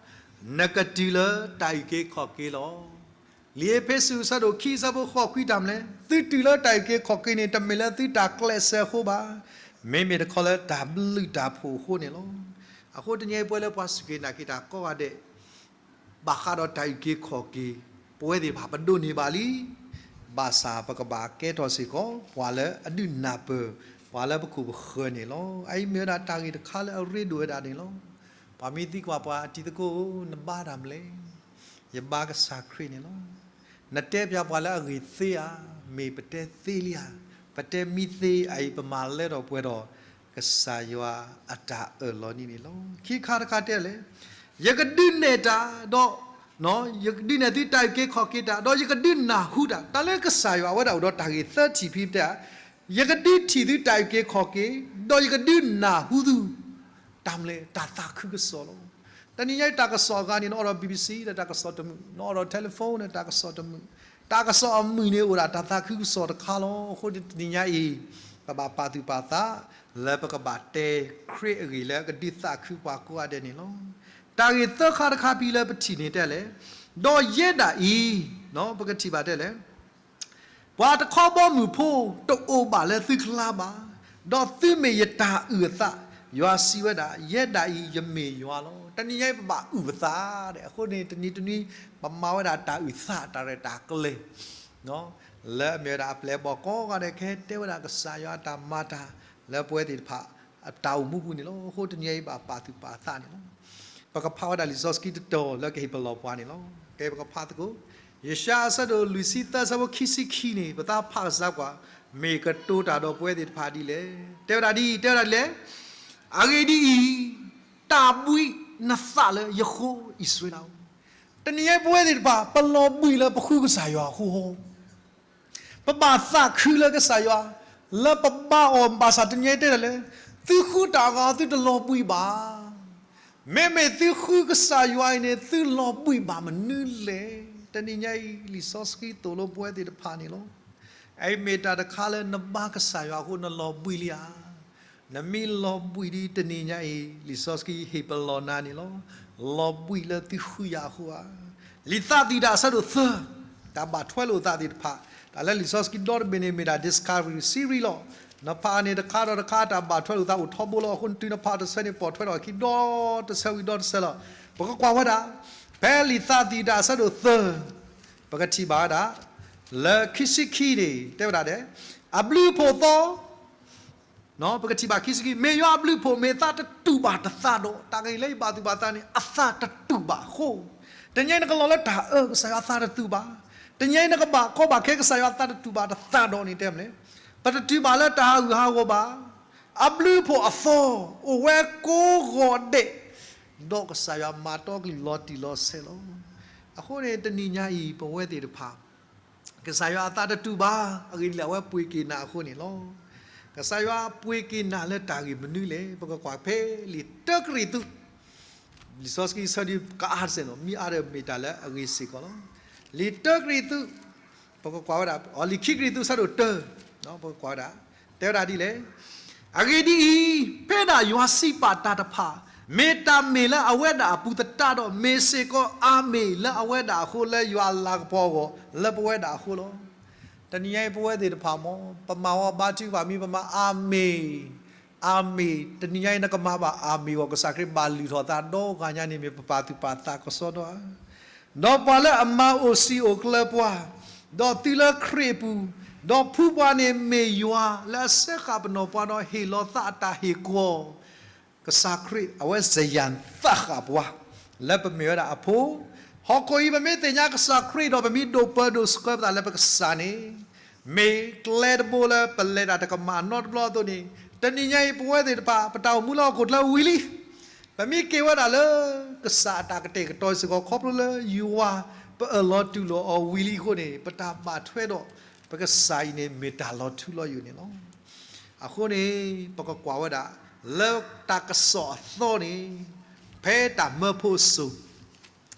နကတုၤလၢတၢ်အုၣ်က့ၤခီၣ်က့ၤလီၤ. လံာ်အ့းဖ့းစူးအဆၢဒိၣ်ခံအဆၢဖိဃိးခွံတၢ်မနုၤလဲၣ်, သုတုၤလၢတၢ်အုၣ်က့ၤခီၣ်က့ၤန့ၣ် တမ့ၢ်လၢသုတၢ်ကျဲးစၢးအဃိဘၣ်, မ့မ့ၢ်တခီလၢတၢ်ဘျုးတၢ်ဖှိၣ်အဃိန့ၣ်လီၤ. အဃိတနံၤအံၤပဝဲလၢပှၤစူၢ်က့ၤနာ်က့ၤတၢ်ကိးဂၤဒဲး ဘၣ်ဃးဒီးတၢ်အုၣ်က့ၤခီၣ်က့ၤ ပဝဲသ့ၣ်တဖၣ်ပဒိးန့ၢ်ဘၣ်လံ. ဘၣ်ဆၣ်ပကဘၣ်ကဲထီၣ်စ့ၢ်ကီး ပှၤလၢအဒုးနၢ်ပၢၢ် ပှၤလၢပခိၣ်ပဃၢၤန့ၣ်လီၤ. အအံၤမ့ၢ်ဝဲဒၣ်တၢ်ဂ့ၢ်တခါလၢအရ့ဒိၣ်ဝဲဒၣ်န့ၣ်လီၤ. ပှၤမ့ၢ်သံကွၢ်ပှၤအတံၤသကိးဧၢ, နဘါတၢ်မနုၤလဲၣ်. ယဘါကစၢ်ခရံာ်န့ၣ်လီၤ. နတဲပၠးပှၤလၢအဂ့ၢ်သ့ဧါ, မ့ၢ်ပတဲသ့လံဧါ, ပတဲမ့ၢ်သ့အံၤ ပမၤလၢထီၣ်ပှဲၤထီၣ် ကစၢ်ယွၤအတၢ်အၢၣ်လီၤန့ၣ်န့ၣ်လီၤ. ခံခါတခါတဲလဲၣ်, ယကဒုးနဲၣ်တၢ်ဒီး ယကဒုးနဲၣ်သုတၢ်အုၣ်က့ၤခီၣ်က့ၤတၢ်, ဒီးယကဒုးနၢ်ဟူတၢ်, တၢ်လၢကစၢ်ယွၤအဝဲဒၣ်အိၣ်ဒီးတၢ်ဂ့ၢ်သၢထံၣ်ဖဲတဲ, ယကဒုးထံၣ်သုတၢ်အုၣ်က့ၤခီၣ်က့ၤ, ဒီးယကဒုးနၢ်ဟူသု တၢ်မနုၤလဲၣ်, တၢ်သးခုကစီၣ်လီၤ. တနံၤညါအံၤတၢ်ကစီၣ်အဂၤန့ၣ် နအိၣ်ဒီး ဘီဘီစံ ဒီးတၢ်ကစီၣ်တမုာ်, နအိၣ်ဒီး telephone ဒီးတၢ်ကစီၣ်တမုာ်, တၢ်ကစီၣ်အမုာ်န့ၣ်အိၣ်ဒၣ်တၢ်သးခုကစီၣ်တခါလီၤ. အဃိတနံၤညါအံၤ ပဘၣ်ပာ်သူၣ်ပာ်သး လၢပကဘၣ်တဲခရံာ်အဂ့ၢ်လၢကဒုးသးခုပှၤကိးဂၤဒဲးန့ၣ်လီၤ. တၢ်ဂ့ၢ်သၢခါတခါဖဲလၢပထံၣ်န့ၣ်တဲလဲၣ်, ဒီးယဲဒၣ်အံၤ ပကထံၣ်ဘၣ်တဲလဲၣ် ပှၤတခီဘီမုၢ်ဖိတအိၣ်ဘၣ်လၢသုကျါဘၣ်, ဒီးသုမ့ၢ်ယတၢ်အုၣ်အသး, ယွၤစံးဝဲဒၣ်, ယဲဒၣ်အံၤယမ့ၢ်ယွၤလီၤ. တနံၤညါအံၤပဘၣ်အုၣ်ပသးဒီး အဃိန့ၣ် တနံၤတနံၤ ပမၤဝဲဒၣ်တၢ်အုၣ်သးတၢ်ရဲၣ်တၢ်ကျဲၤ လၢအမ့ၢ်ဝဲဒၣ်အပျဲၢ်အဘီၣ်ကိးဂၤဒဲး ကဟဲတဲဝဲဒၣ်ကစၢ်ယွၤအတၢ်မၤတၢ် လၢပဝဲသ့ၣ်တဖၣ် အတၢ်အိၣ်မူပူၤန့ၣ်လီၤ. အဃိတနံၤအံၤဘၣ်ပာ်သူၣ်ပာ်သးန့ၣ်လီၤ. ပကဖးဝဲဒၣ်လံာ်စီဆှံတတီၤလၢကဟ့ၣ်ပလီၢ်ပှၤန့ၣ်လီၤ. ကဲပကဖးသကိး ယၡါယၤအဆၢဒိၣ်လွံၢ်ဆံသၢ အဆၢဖိခံဆံခံန့ၣ် ပသးဖးကစၢ်ကွၢ်, မ့ၢ်ကတိၤတၢ်ဒီးပဝဲသ့ၣ်တဖၣ်ဒ်လဲၣ်. တဲဝဲဒၣ်ဒ်အံၤ, တဲဝဲဒၣ်ဒ်လဲၣ်, အဂ့ၢ်ဒ်အံၤ, တၢ်ဘှံးနသးလၢယဃိ အံၣ်စရ့လးဧၢ. တနံၤညါအံၤပဝဲသ့ၣ်တဖၣ် ပလီၤဘှံးလၢပဃုကစၢ်ယွၤအဃိဟီ ပဘၣ်သးခုလၢကစၢ်ယွၤ လၢပဘါအီၤဘၣ်ဆၣ်တနံၤအံၤတဲဒၣ်လဲၣ်, သုဃုတၢ်အဂၤသုတလီၤဘှံးဘၣ်. မ့မ့ၢ်သုဃုကစၢ်ယွၤအံၤန့ၣ် သုလီၤဘှံးဘၣ်မနုၤလဲၣ်. တနံၤညါအံၤ လံာ်စီဆှံသိၣ်လိပဝဲသ့ၣ်တဖၣ်န့ၣ်လီၤ. အအံၤမ့ၢ်တၢ်တခါလၢနဘါကစၢ်ယွၤအဃိနလီၤဘှံးလံဧါ. နမ့ၢ်လီၤဘှံးဒ်တနံၤညါအံၤ လံာ်စီဆှံဟ့ၣ်ပလီၢ်နၤန့ၣ်လီၤ. လီၤဘှံးလၢသုဃုယၤအဃိဧါ. လံာ်သးသယုၢ်တၢ်အဆၢဒိၣ်သၢ, တၢ်ဘၣ်ထွဲလိာ်သးသ့ၣ်တဖၣ်, တၢ်လၢလံာ်စီဆှံဒီတဘ့ၣ်န့ၣ်မ့ၢ်ဒၣ် Discovery Series လီၤ. နဖးန့ၣ်တခါဒီးတခါ တၢ်ဘၣ်ထွဲလိာ်သးအိၣ်ထီဘိလီၤ. အဃိနတုၤနဖးတဆၢန့ၣ် ပိာ်ထွဲထီၣ်အခံဒီတဆၢဝံၤဒီတဆၢလီၤ. ပကကွၢ်ဝဲဒၣ် ဖဲလံာ်သးသယုၢ်တၢ်အဆၢဒိၣ်သၢ, ပကထံၣ်ဘၣ်ဝဲဒၣ် လၢခံဆံခံန့ၣ် တဲဝဲဒၣ်ဒဲး အဘျုးအဖှိၣ်သီ ပကထံၣ်ဘၣ်ခံဆံခံ, မ့ၢ်ယွၤအဘျုးအဖှိၣ် မ့ၢ်သးတတူာ်ဘၣ်တသးဒီး, တၢ်ဂ့ၢ်လၢယဘၣ်သူၣ်ဘၣ်သးန့ၣ် အသးတတူာ်ဘၣ်အဃိ, တနံၤအံၤနကလီၤလၢတၢ်အၢ ကစၢ်ယွၤအသးတတူာ်ဘၣ်. တနံၤအံၤနကဘၣ်ကီဘၣ်ခဲ ကစၢ်ယွၤအသးတတူာ်ဘၣ်တသးဒီးန့ၣ် တဲမလဲၣ်, ပတတုၤဘၣ်လၢတၢ်ဟးဂူာ်ဟးဂီၤဘၣ်. အဘျုးအဖှိၣ်အသီ အိၣ်ဝဲကိးဂီၤဒဲး, ဒီးကစၢ်ယွၤမၤတီကလုၢ်လီၤတံၢ်လီၤဆဲးလီၤ. အဃိန့ၣ် တနံၤညါအံၤ ပဝဲသ့ၣ်တဖၣ် ကစၢ်ယွၤအသးတတူာ်ဘၣ်, အဂ့ၢ်ဒ်လဲၣ် အဝဲပှ့ၤက့ၤနၤအဃိန့ၣ်လီၤ. ကစၢ်ယွၤပှ့ၤက့ၤနၤလၢတၢ်ဂ့ၢ်မနုၤလဲၣ်. ပကကွၢ်ဖဲလံာ်တၢကရံၣ်သူး, လံာ်စီဆှံဆၢဒုးကအါတစဲးနီၤ, မ့ၢ်အါဒီးမ့ၢ်တၢ်လၢအဂ့ၤစ့ၢ်ကီးလီၤ. လံာ်တၢကရံၣ်သူး, ပကကွၢ်ဝဲဒၣ်, လံာ်ခံကရံၣ်သူးဆၢဒိၣ်တၢ, ပကကွၢ်ဝဲဒၣ်, တဲဝဲဒၣ်ဒ်လဲၣ်. အဂ့ၢ်ဒ်အံၤ, ဖဲဒၣ်ယွၤစံးပာ်တၢ်တဖၣ်, မ့ၢ်တၢ်မ့ၢ်လၢအဝဲဒၣ်အပူၤသတးဒီး မ့ၢ်စ့ၢ်ကီးအၤမ့ၣ်လၢအဝဲဒၣ်အဃိ လၢယွၤအလၤကပီၤအဂီၢ် လၢပဝဲဒၣ်အဃိလီၤ. တနံၤညါအံၤပဝဲသ့ၣ်တဖၣ်မ့ၢ် ပမၤဝဲဘါထုကဖၣ်မ့ၢ် ပမၤအၤမ့ၣ် အၤမ့ၣ်, တနံၤညါအံၤ နကမၤဘၣ်အၤမ့ၣ်အဂီၢ် ကစၢ်ခရံာ်ဘၣ်လုၢ်ထီၣ်သးဒီဂၤညါန့ၣ် မ့ၢ်ပပာ်သူၣ်ပာ်သးကစီဒီဧါ. ဒီးပှၤလၢအမၤအိၣ်စံာ်အိၣ်ကျၢၤပှၤ, ဒီးသုလၢခရံာ်အပူၤ, ဒီးဖုပှၤန့ၣ်မ့ၢ်ယွၤလၢအစဲဃာ်ပနီၢ်ပှၤဒီးဟ့ၣ်လီၤသးအတၢ်ဟ့ၣ်ကီၤ ကစၢ်ခရံာ် အဝဲစယၣ်သးဃာ်ပှၤ လၢပမ့ၢ်ဝဲဒၣ်အဖိ, ဟီၣ်ခိၣ်အံၤ ပမ့ၢ်သ့ၣ်ညါကစၢ်ခရံာ်ဒီး ပမ့ၢ်ဒိးပၢဒိးဆှၢပသးလၢပကစၢ်န့ၣ်, မ့ၢ်ကျဲတဘိလၢပလဲၤတၢ်တကမၣ်နီတဘျီအသိးန့ၣ်, တနံၤညါအံၤ ပဝဲသ့ၣ်တဖၣ် ပတၢ်အိၣ်မူလၢဟီၣ်ခိၣ်ချၢဝံၤလံ. ပမ့ၢ်က့ၤဝဲဒၣ်လၢ ကစၢ်အတၢ်ကတဲာ်ကတီၤစ့ၢ်ကီး ခီဖျိလၢယွၤ ပအၢၣ်လီၤတူၢ်လိာ်အီၤဝံၤလံအဃိန့ၣ်, ပတၢ်ဘၣ်ထွဲဒီး ပကစၢ်အံၤန့ၣ် မ့ၢ်တၢ်လီၤထူလီၤယိာ်န့ၣ်လီၤ. အဃိန့ၣ် ပကကွၢ်ဝဲဒၣ် လၢတၢ်ကစီၣ်အသီန့ၣ်, ဖဲတၢ်မၢဖိအစိၤ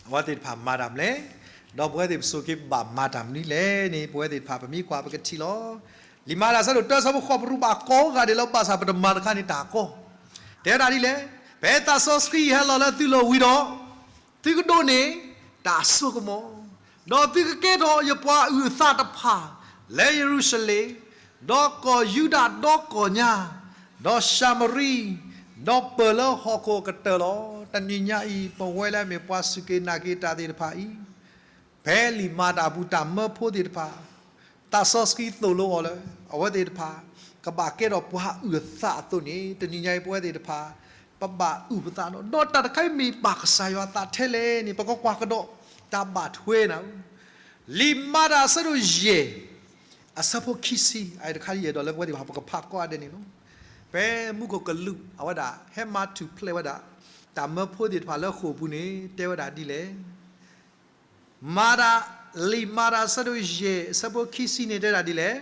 အဝဲသ့ၣ်တဖၣ်မၤတၢ်မနုၤလဲၣ်, ဒီးပဝဲသ့ၣ်ပစိၤက့ၤဘၣ်မၤတၢ်မနုၤလဲၣ်န့ၣ် ပဝဲသ့ၣ်တဖၣ်ပမ့ၢ်ကွၢ်ပကထံၣ်လီၤ. လံာ်မၤတၢ်အဆၢဒိၣ်တၢ အဆၢဖိဃိး ပရူးဘၣ်ကိးဂၤဒဲးလၢ ဘၣ်ဆၣ်ပတမၤတခါန့ၣ်တၢ်ကီ, တဲဒၣ်ဒ်လဲၣ်, ဖဲသးစီဆှံဟဲလီၤလၢသုလိၤဝံၤဒီး သုကဒိးန့ၢ်တၢ်စိကမီၤ, ဒီးသုကကဲထီၣ်ယပှၤအုၣ်အသးတဖၣ် လၢယရူၤၡလ့ၣ်, ဒီးကီၢ်ယူဒၤဒီကီၢ်ညါ, ဒီးၡၤမရံ, ဒီးပၢၢ်လၢဟီၣ်ခိၣ်အကတၢၢ်လီၤ. တနံၤညါအံၤ ပဝဲလၢအမ့ၢ်ပှၤစူၢ်က့ၤနာ်က့ၤတၢ်သ့ၣ်တဖၣ်အံၤ, ဖဲလံာ်မၤတၢ်အပူၤ တၢ်မၢဖိသ့ၣ်တဖၣ် သးစီဆှံသိၣ်လိအီၤလၢ အဝဲသ့ၣ်တဖၣ် ကဘၣ်ကဲထီၣ်ပှၤအုၣ်အသးအသိးန့ၣ်, တနံၤညါအံၤ ပဝဲသ့ၣ်တဖၣ် ပဘၣ်အုၣ်ပသးဒီး, ဒီးတၢ်တခါအံၤမ့ၢ်ဘၣ်ကစၢ်ယွၤအသးထဲလဲၣ်န့ၣ် ပကကွၢ်ကဒီး တၢ်ဘၣ်ထွဲနၤဧၢ. လံာ်မၤတၢ်အဆၢဒိၣ်ယဲၢ် အဆၢဖိခံဆံ, အတခါယအဲၣ်ဒိးလၢပဝဲသ့ၣ်တဖၣ် ပကဖးကိးဂၤဒဲးန့ၣ်လီၤ. ဖဲမူခိၣ်ကလူး အဝဲဒၣ် ဟဲမၤထူၣ်ဖျဲးဝဲဒၣ် တၢ်မၢဖိသ့ၣ်တဖၣ်လၢဃိာ်ပူၤန့ၣ် တဲဝဲဒၣ်ဒ်လဲၣ်. မၤတၢ်, လံာ်မၤတၢ်အဆၢဒိၣ်ယဲၢ် အဆၢဖိခံဆံန့ၣ်တဲဒၣ်ဒ်လဲၣ်,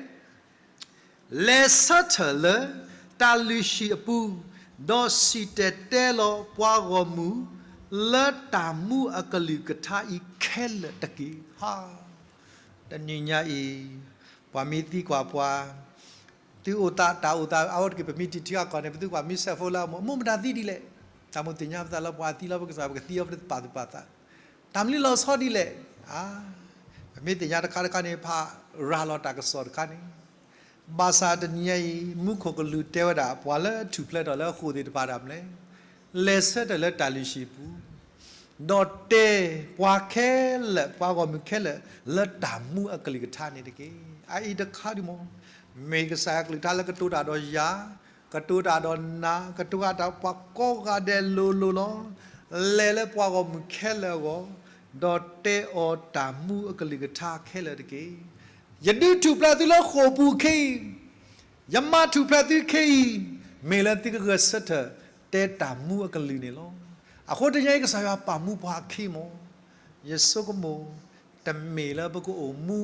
လဲၤဆၢထၢၣ်လၢ တၢ်လုၢ်ဟံၣ်အပူၤ, ဒီးစံၣ်တဲၤတဲလီၤပှၤဂီၢ်မုၢ် လၢတၢ်မူအကလုၢ်ကထါအံၤခဲလၢာ်တက့ၢ်. တနံၤညါအံၤ ပှၤမ့ၢ်သံကွၢ်ပှၤ သုအိၣ်သး တၢ်အိၣ်သးအါထီၣ်တက့ၢ်, ပမ့ၢ်တံာ်ထံအကီၢ်န့ၣ် ပသုကွၢ်မ့ၢ်စဲးဖိလၢအမိၢ် အမိၢ်မတၤသံဒ်လဲၣ်. တၢ်မိၣ်သ့ၣ်ညါပသးလၢပှၤသံလီၤပကစၢ် ပကသံလီၤပပာ်သူၣ်ပာ်သး, တၢ်မနုၤလီၤဆီဒ်လဲၣ်. ပမ့ၢ်သ့ၣ်ညါတခါတခါန့ၣ် ဖးရၤလီၤတၢ်ကစီၣ်တခါန့ၣ်, ဘၣ်ဆၣ်တနံၤညါအံၤ မူခိၣ်ကလူးတဲဝဲဒၣ် ပှၤလၢထူၣ်ဖျဲးထီၣ်လၢအဃိာ်သ့ၣ်တဖၣ်ဒၣ်မလဲၣ်, လဲၤဆၢထၢၣ်လၢတၢ်လုၢ်ဟံၣ်ပူၤ ဒီးတဲပှၤခဲလၢာ် ပှၤဂီၢ်မုၢ်ခဲလၢာ် လၢတၢ်မူအကလုၢ်ကထါန့ၣ်တက့ၢ်. အအံၤတခါဒုးမ့ၢ် မ့ၢ်ကစၢ်ယွၤအကလုၢ်ကထါလၢကတိၤတၢ်ဒီးယၤ, ကတိၤတၢ်ဒီးနၤ, ကတိၤတၢ်ဒီးပှၤကိးဂၤဒဲးလိၤလိၤလီၤ. လဲၤလၢပှၤဂီၢ်မုၢ်ခဲလၢာ်အဂီၢ်, ဒီးတဲအီၤတၢ်မူအကလုၢ်ကထါခဲလၢာ်တက့ၢ်. ယဒုးထူၣ်ဖျဲးသုလၢဃိာ်ပူၤခဲအံၤ, ယမၤထူၣ်ဖျဲးသုခဲအံၤ, မ့ၢ်လၢသုကဂဲၤဆၢထၢၣ်တဲတၢ်မူအကလုၢ်န့ၣ်လီၤ. အဃိတနံၤညါအံၤ ကစၢ်ယွၤပာ်မူပှၤအခံမ့ၢ် ယဆိကမိၣ် တမ့ၢ်လၢပကအိၣ်မူ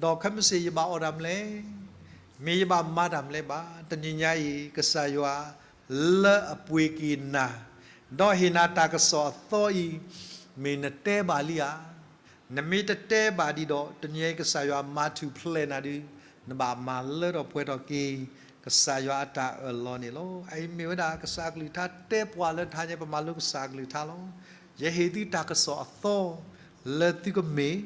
ဒီးခဲမုၢ်ဆ့ၣ်ယဘၣ်အီၣ်တၢ်မနုၤလဲၣ်, မ့ၢ်ယဘၣ်မၤတၢ်မနုၤလဲၣ်ဘၣ်. တနံၤညါအံၤ ကစၢ်ယွၤလၢအပှ့ၤက့ၤနၤ ဒီးဟ့ၣ်နၤတၢ်ကစီၣ်အသီအံၤ မ့ၢ်နတဲဘၣ်လံဧါ. နမ့ၢ်တတဲဘၣ်ဒံးဒီး တနံၤညါအံၤ ကစၢ်ယွၤမၤထူၣ်ဖျဲးနၤဒုး နဘၣ်မၤလၢထီၣ်ပှဲၤထီၣ်က့ၤ ကစၢ်ယွၤအတၢ်အၢၣ်လီၤန့ၣ်လီၤ. အအံၤမ့ၢ်ဝဲဒၣ်ကစၢ်အကလုၢ်ကထါတဲပှၤလၢတဟါညါ ပမၤလိကစၢ်အကလုၢ်ကထါလီၤ. ယဟ့ၣ်သုတၢ်ကစီၣ်အသီ လၢသုကမ့ၢ်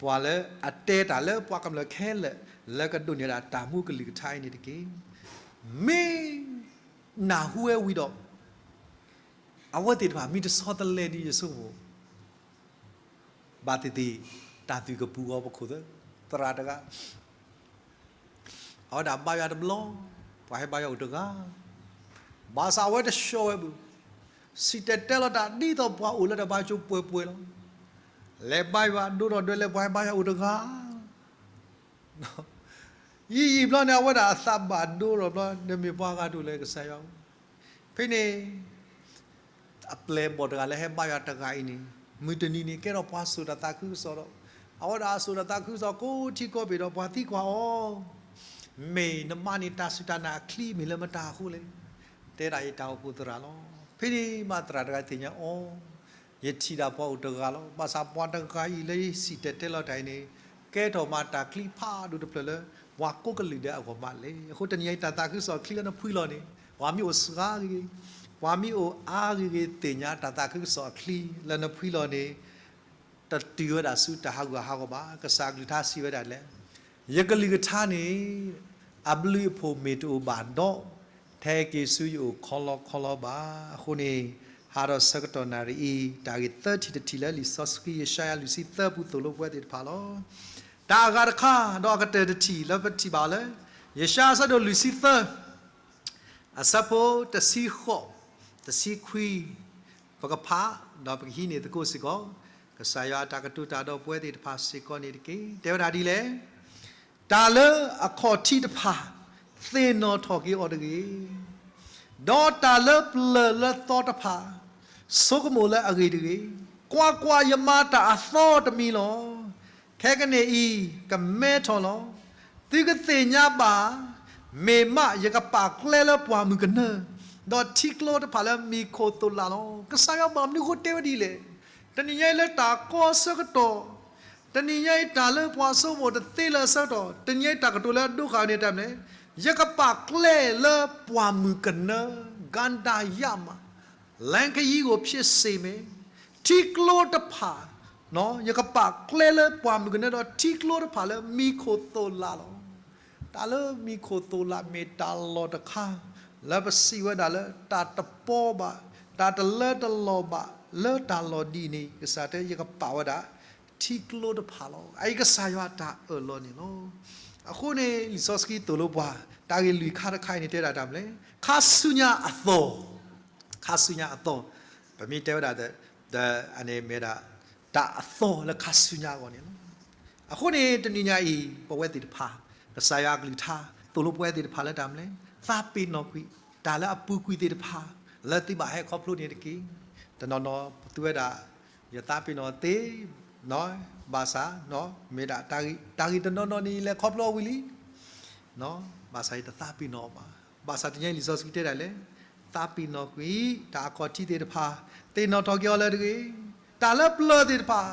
ပှၤလၢအတဲတၢ်လၢပှၤကမျၢၢ်ခဲလၢာ် လၢကဒိးန့ၢ်ဒၣ်တၢ်မူကလုၢ်ကထါအံၤန့ၣ်တက့ၢ်. မ့ၢ်နၢ်ဟူဝဲဝံၤဒီး အဝဲသ့ၣ်တဖၣ်မ့ၢ်တဆီတလဲဒ်ယဆိကမိၣ် ဘၣ်သ့ၣ်သ့ၣ် တၢ်သူၣ်ကပူၤအီၤပခိၣ်သၢ သရၣ်တဂၤ အဝဲဒၣ်ဘါယွၤတဘျီ, ပှၤဟဲဘါယွၤအိၣ်တဂၤ, ဘၣ်ဆၣ်အဝဲတဆှီဝဲဘၣ်, စံၣ်တဲၤတဲလီၤတၢ်ဒ်သိးပှၤအိၣ်လၢတၢ်ဘါကၠိပှဲၤပှဲၤလီၤ. လဲၤဘါယွၤဒိဒီးဒွဲၣ်လဲၤ ပှၤဟဲဘါယွၤအိၣ်တဂၤ ယံာ်ယံာ်ဘျီန့ၣ် အဝဲဒၣ်အသးဘၣ်ဒိဒီးဘျီ နမ့ၢ်ပှၤဂၤတအိၣ်လၢကစၢ်ယွၤအအိၣ်. ဖဲန့ၣ် အပျဲၢ်အဘီၣ်တဂၤလၢဟဲဘါယွၤတဂၤအံၤန့ၣ် မုၢ်တနံၤန့ၣ် ကဲထီၣ်ပှၤစိာ်တၢ်သးခုကစီၣ်ဒီး အဝဲဒၣ်အစိာ်တၢ်သးခုကစီၣ်ကိးထံကိးဘ့ၣ်ဒီး ပှၤသံကွၢ်အီၤ, မ့ၢ်နမါန့ၣ်တၢ်စူၢ်တၢ်နာ်အချံမ့ၢ်လၢမတၤအဃိလဲၣ်. တဲဒၣ်ယတၢ်အိၣ်ဖှိၣ်သရၣ်လီၤ. ဖဲန့ၣ်မးသရၣ်တဂၤသ့ၣ်ညါအီၤ, ယထံၣ်ဒၣ်ပှၤအိၣ်တဂၤလီၤ. ဘၣ်ဆၣ်ပှၤတဂၤအံၤလၢယစံၣ်တဲၤတဲလီၤတၢ်အံၤန့ၣ် ကဲထီၣ်မးတၢ်ချံဖးဒိၣ်တဖျၢၣ်လၢ ပှၤကိးကလုာ်ဒဲးအဂီၢ်မးလဲၣ်. အဃိတနံၤအံၤ တၢ်သးခုကစီၣ်အချံလၢနဖှံလီၤန့ၣ် ပှၤမ့ၢ်အိၣ်စှၤဂ့ၤဂ့ၤ, ပှၤမ့ၢ်အိၣ်အါဂ့ၤဂ့ၤ သ့ၣ်ညါတၢ်သးခုကစီၣ်အချံလၢနဖှံလီၤန့ၣ် တတုၤဝဲဒၣ်ဆူတၢ်ဟးဂူာ်ဟးဂီၤဘၣ်. ကစၢ်အကလုၢ်ကထါစံးဝဲဒၣ်လဲၣ်, ယကလုၢ်ကထါန့ၣ် အဘျုးအဖှိၣ်မ့ၢ်တအိၣ်ဘၣ်ဒီး ထဲက့ၤဆူယအိၣ်ခီလီခီလီဘၣ်. အဃိန့ၣ် ဟးထီၣ်ဆၢကတီၢ်နၣ်ရံၣ်အံၤ တၢ်ဂ့ၢ်သၢထံၣ်တထံၣ်လၢလံာ်စီဆှံ ယၡါယၤလွံၢ်ဆံသၢပူၤသိၣ်လိပဝဲသ့ၣ်တဖၣ်လီၤ. တၢ်အဂၤတခါ ဒီးအကတၢၢ်တထံၣ်လၢပထံၣ်ဘၣ်လၢ ယၡါယၤအဆၢဒိၣ်လွံၢ်ဆံသၢ အဆၢဖိတဆံဃိး, တဆံခွံ, ပကဖး ဒီးပကဟံးန့ၢ်သကိးစ့ၢ်ကီး ကစၢ်ယွၤအတၢ်ကတိၤတၢ်ဒီးပဝဲသ့ၣ်တဖၣ်စ့ၢ်ကီးန့ၣ်တက့ၢ်. တဲဝဲဒၣ်ဒ်လဲၣ်. တၢ်လၢအခီၣ်ထံးတဖၣ် သ့ၣ်နီၣ်ထီၣ်က့ၤအီၤတဂ့ၤ, ဒီးတၢ်လၢပျၢၤလၢသီတဖၣ် ဆိကမိၣ်လၢအဂ့ၢ်တဂ့ၤ. ကွၢ်ကွၢ်, ယမၤတၢ်အသီတမံၤလီၤ. ခဲကနံၣ်အံၤ ကမဲထီၣ်လီၤ. သုကသ့ၣ်ညါဘၣ်, မ့ၢ်မးယကပာ်ကျဲလၢပှၢ်မုၢ်ကနၢ, ဒီးထံကျိတဖၣ်လၢမံၤခိၣ်သိၣ်လာ်လီၤ. ကစၢ်ယွၤဘၣ်မနုၤဃိတဲဝဲဒ်လဲၣ်. တနံၤညါအံၤလၢတၢ်ကီအဆၢကတီၢ်, တနံၤညါအံၤတၢ်လၢပှၤဆိကမိၣ်တသ့လၢအဆၢကတီၢ်, တနံၤညါအံၤတၢ်ကတိၤလၢအဒိဃာ်န့ၣ်တၢ်မနုၤလဲၣ်, ယကပာ်ကျဲလၢပှၢ်မုၢ်ကနၢ, ကန္တာရမ, လမ်းခရီးကိုဖြစ်စေမယ်, ထံကျိတဖၣ်, ယကပာ်ကျဲလၢပှၢ်မုၢ်ကနၢဒီးထံကျိတဖၣ်လၢမံၤခိၣ်သိၣ်လာ်လီၤ. တၢ်လၢမံၤခိၣ်သိၣ်လာ်မ့ၢ်တၢ်လီၢ်တခါ လၢပစံးဝဲဒၣ်လၢတၢ်တပီဘၣ်, တၢ်တလၢတလီၢ်ဘၣ်လၢတၢ်လီၢ်ဒ်န့ၣ် ကစၢ်တဲယကပာ်ဝဲဒၣ် ထံကျိတဖၣ်လီၤ. အအံၤကစၢ်ယွၤအတၢ်အၢၣ်လီၤန့ၣ်လီၤ. အဃိန့ၣ် လံာ်စီဆှံသိၣ်လိပှၤ တၢ်ဂ့ၢ်လွံၢ်ခါတခါအံၤန့ၣ်တဲဒၣ်တၢ်မနုၤလဲၣ်, ခါဆူညါအသီ, ခါဆူညါအသီ, ပမ့ၢ်တဲဝဲဒၣ် အန့ၣ်မ့ၢ်ဒၣ် တၢ်အသီလၢခါဆူညါအဂီၢ်န့ၣ်လီၤ. အဃိန့ၣ် တနံၤညါအံၤ ပဝဲသ့ၣ်တဖၣ် ကစၢ်ယွၤအကလုၢ်ကထါ သိၣ်လိပဝဲသ့ၣ်တဖၣ်လၢတၢ်မနုၤလဲၣ်, သးပ့ၤနီၣ်ကွံာ် တၢ်လၢအပူၤကွံာ်သ့ၣ်တဖၣ် လၢသုဘၣ်ဟဲခီဖျိန့ၣ်တက့ၢ်. တနီၤနီၤ ပသူဝဲဒၣ် ယသးပ့ၤနီၣ်သ့, ဘၣ်ဆၣ် မ့ၢ်ဒၣ် တၢ်ဂ့ၢ်တနီၤနီၤန့ၣ် ယလဲၤခီဖျိဝံၤလံ ဘၣ်ဆၣ်ယတသးပ့ၤနီၣ်အီၤဘၣ်. ဘၣ်ဆၣ်တနံၤညါအံၤလံာ်စီဆှံတဲဒၣ်လဲၣ်, သးပ့ၤနီၣ်ကွံာ် တၢ်အခီၣ်ထံးသ့ၣ်တဖၣ် သ့ၣ်နီၣ်ထီၣ်က့ၤအီၤလၢတဂ့ၤ. တၢ်လၢပျၢၤသ့ၣ်တဖၣ်,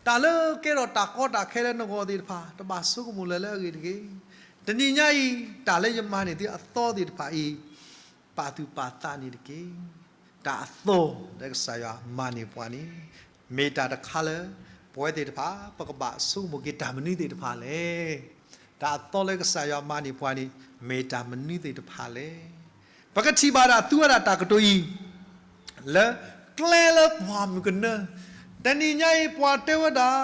တၢ်လၢကဲထီၣ်တၢ်ကီတၢ်ခဲလၢနဂီၢ်သ့ၣ်တဖၣ် တဘၣ်ဆိကမိၣ်လၢၤလၢအဂ့ၢ်တဂ့ၤ. တနံၤညါအံၤ တၢ်လၢယမၤန့ၢ်သုအသီသ့ၣ်တဖၣ်အံၤ ပာ်သူၣ်ပာ်သးန့ၣ်တက့ၢ်. တၢ်အသီလၢကစၢ်ယွၤမၤန့ၢ်ပှၤန့ၣ် မ့ၢ်တၢ်တခါလၢ ပဝဲသ့ၣ်တဖၣ် ပကဘၣ်ဆိကမိၣ်က့ၤတၢ်မနုၤသ့ၣ်တဖၣ်လဲၣ်. တၢ်အသီလၢကစၢ်ယွၤမၤန့ၢ်ပှၤန့ၣ် မ့ၢ်တၢ်မနုၤသ့ၣ်တဖၣ်လဲၣ်. ပကထံၣ်ဘၣ်ဒၣ်သူဝဲဒၣ်တၢ်ကတိၤအံၤ လၢကျဲလၢပှၢ်မုၢ်ကနၢ, တနံၤညါအံၤပှၤတဲဝဲဒၣ်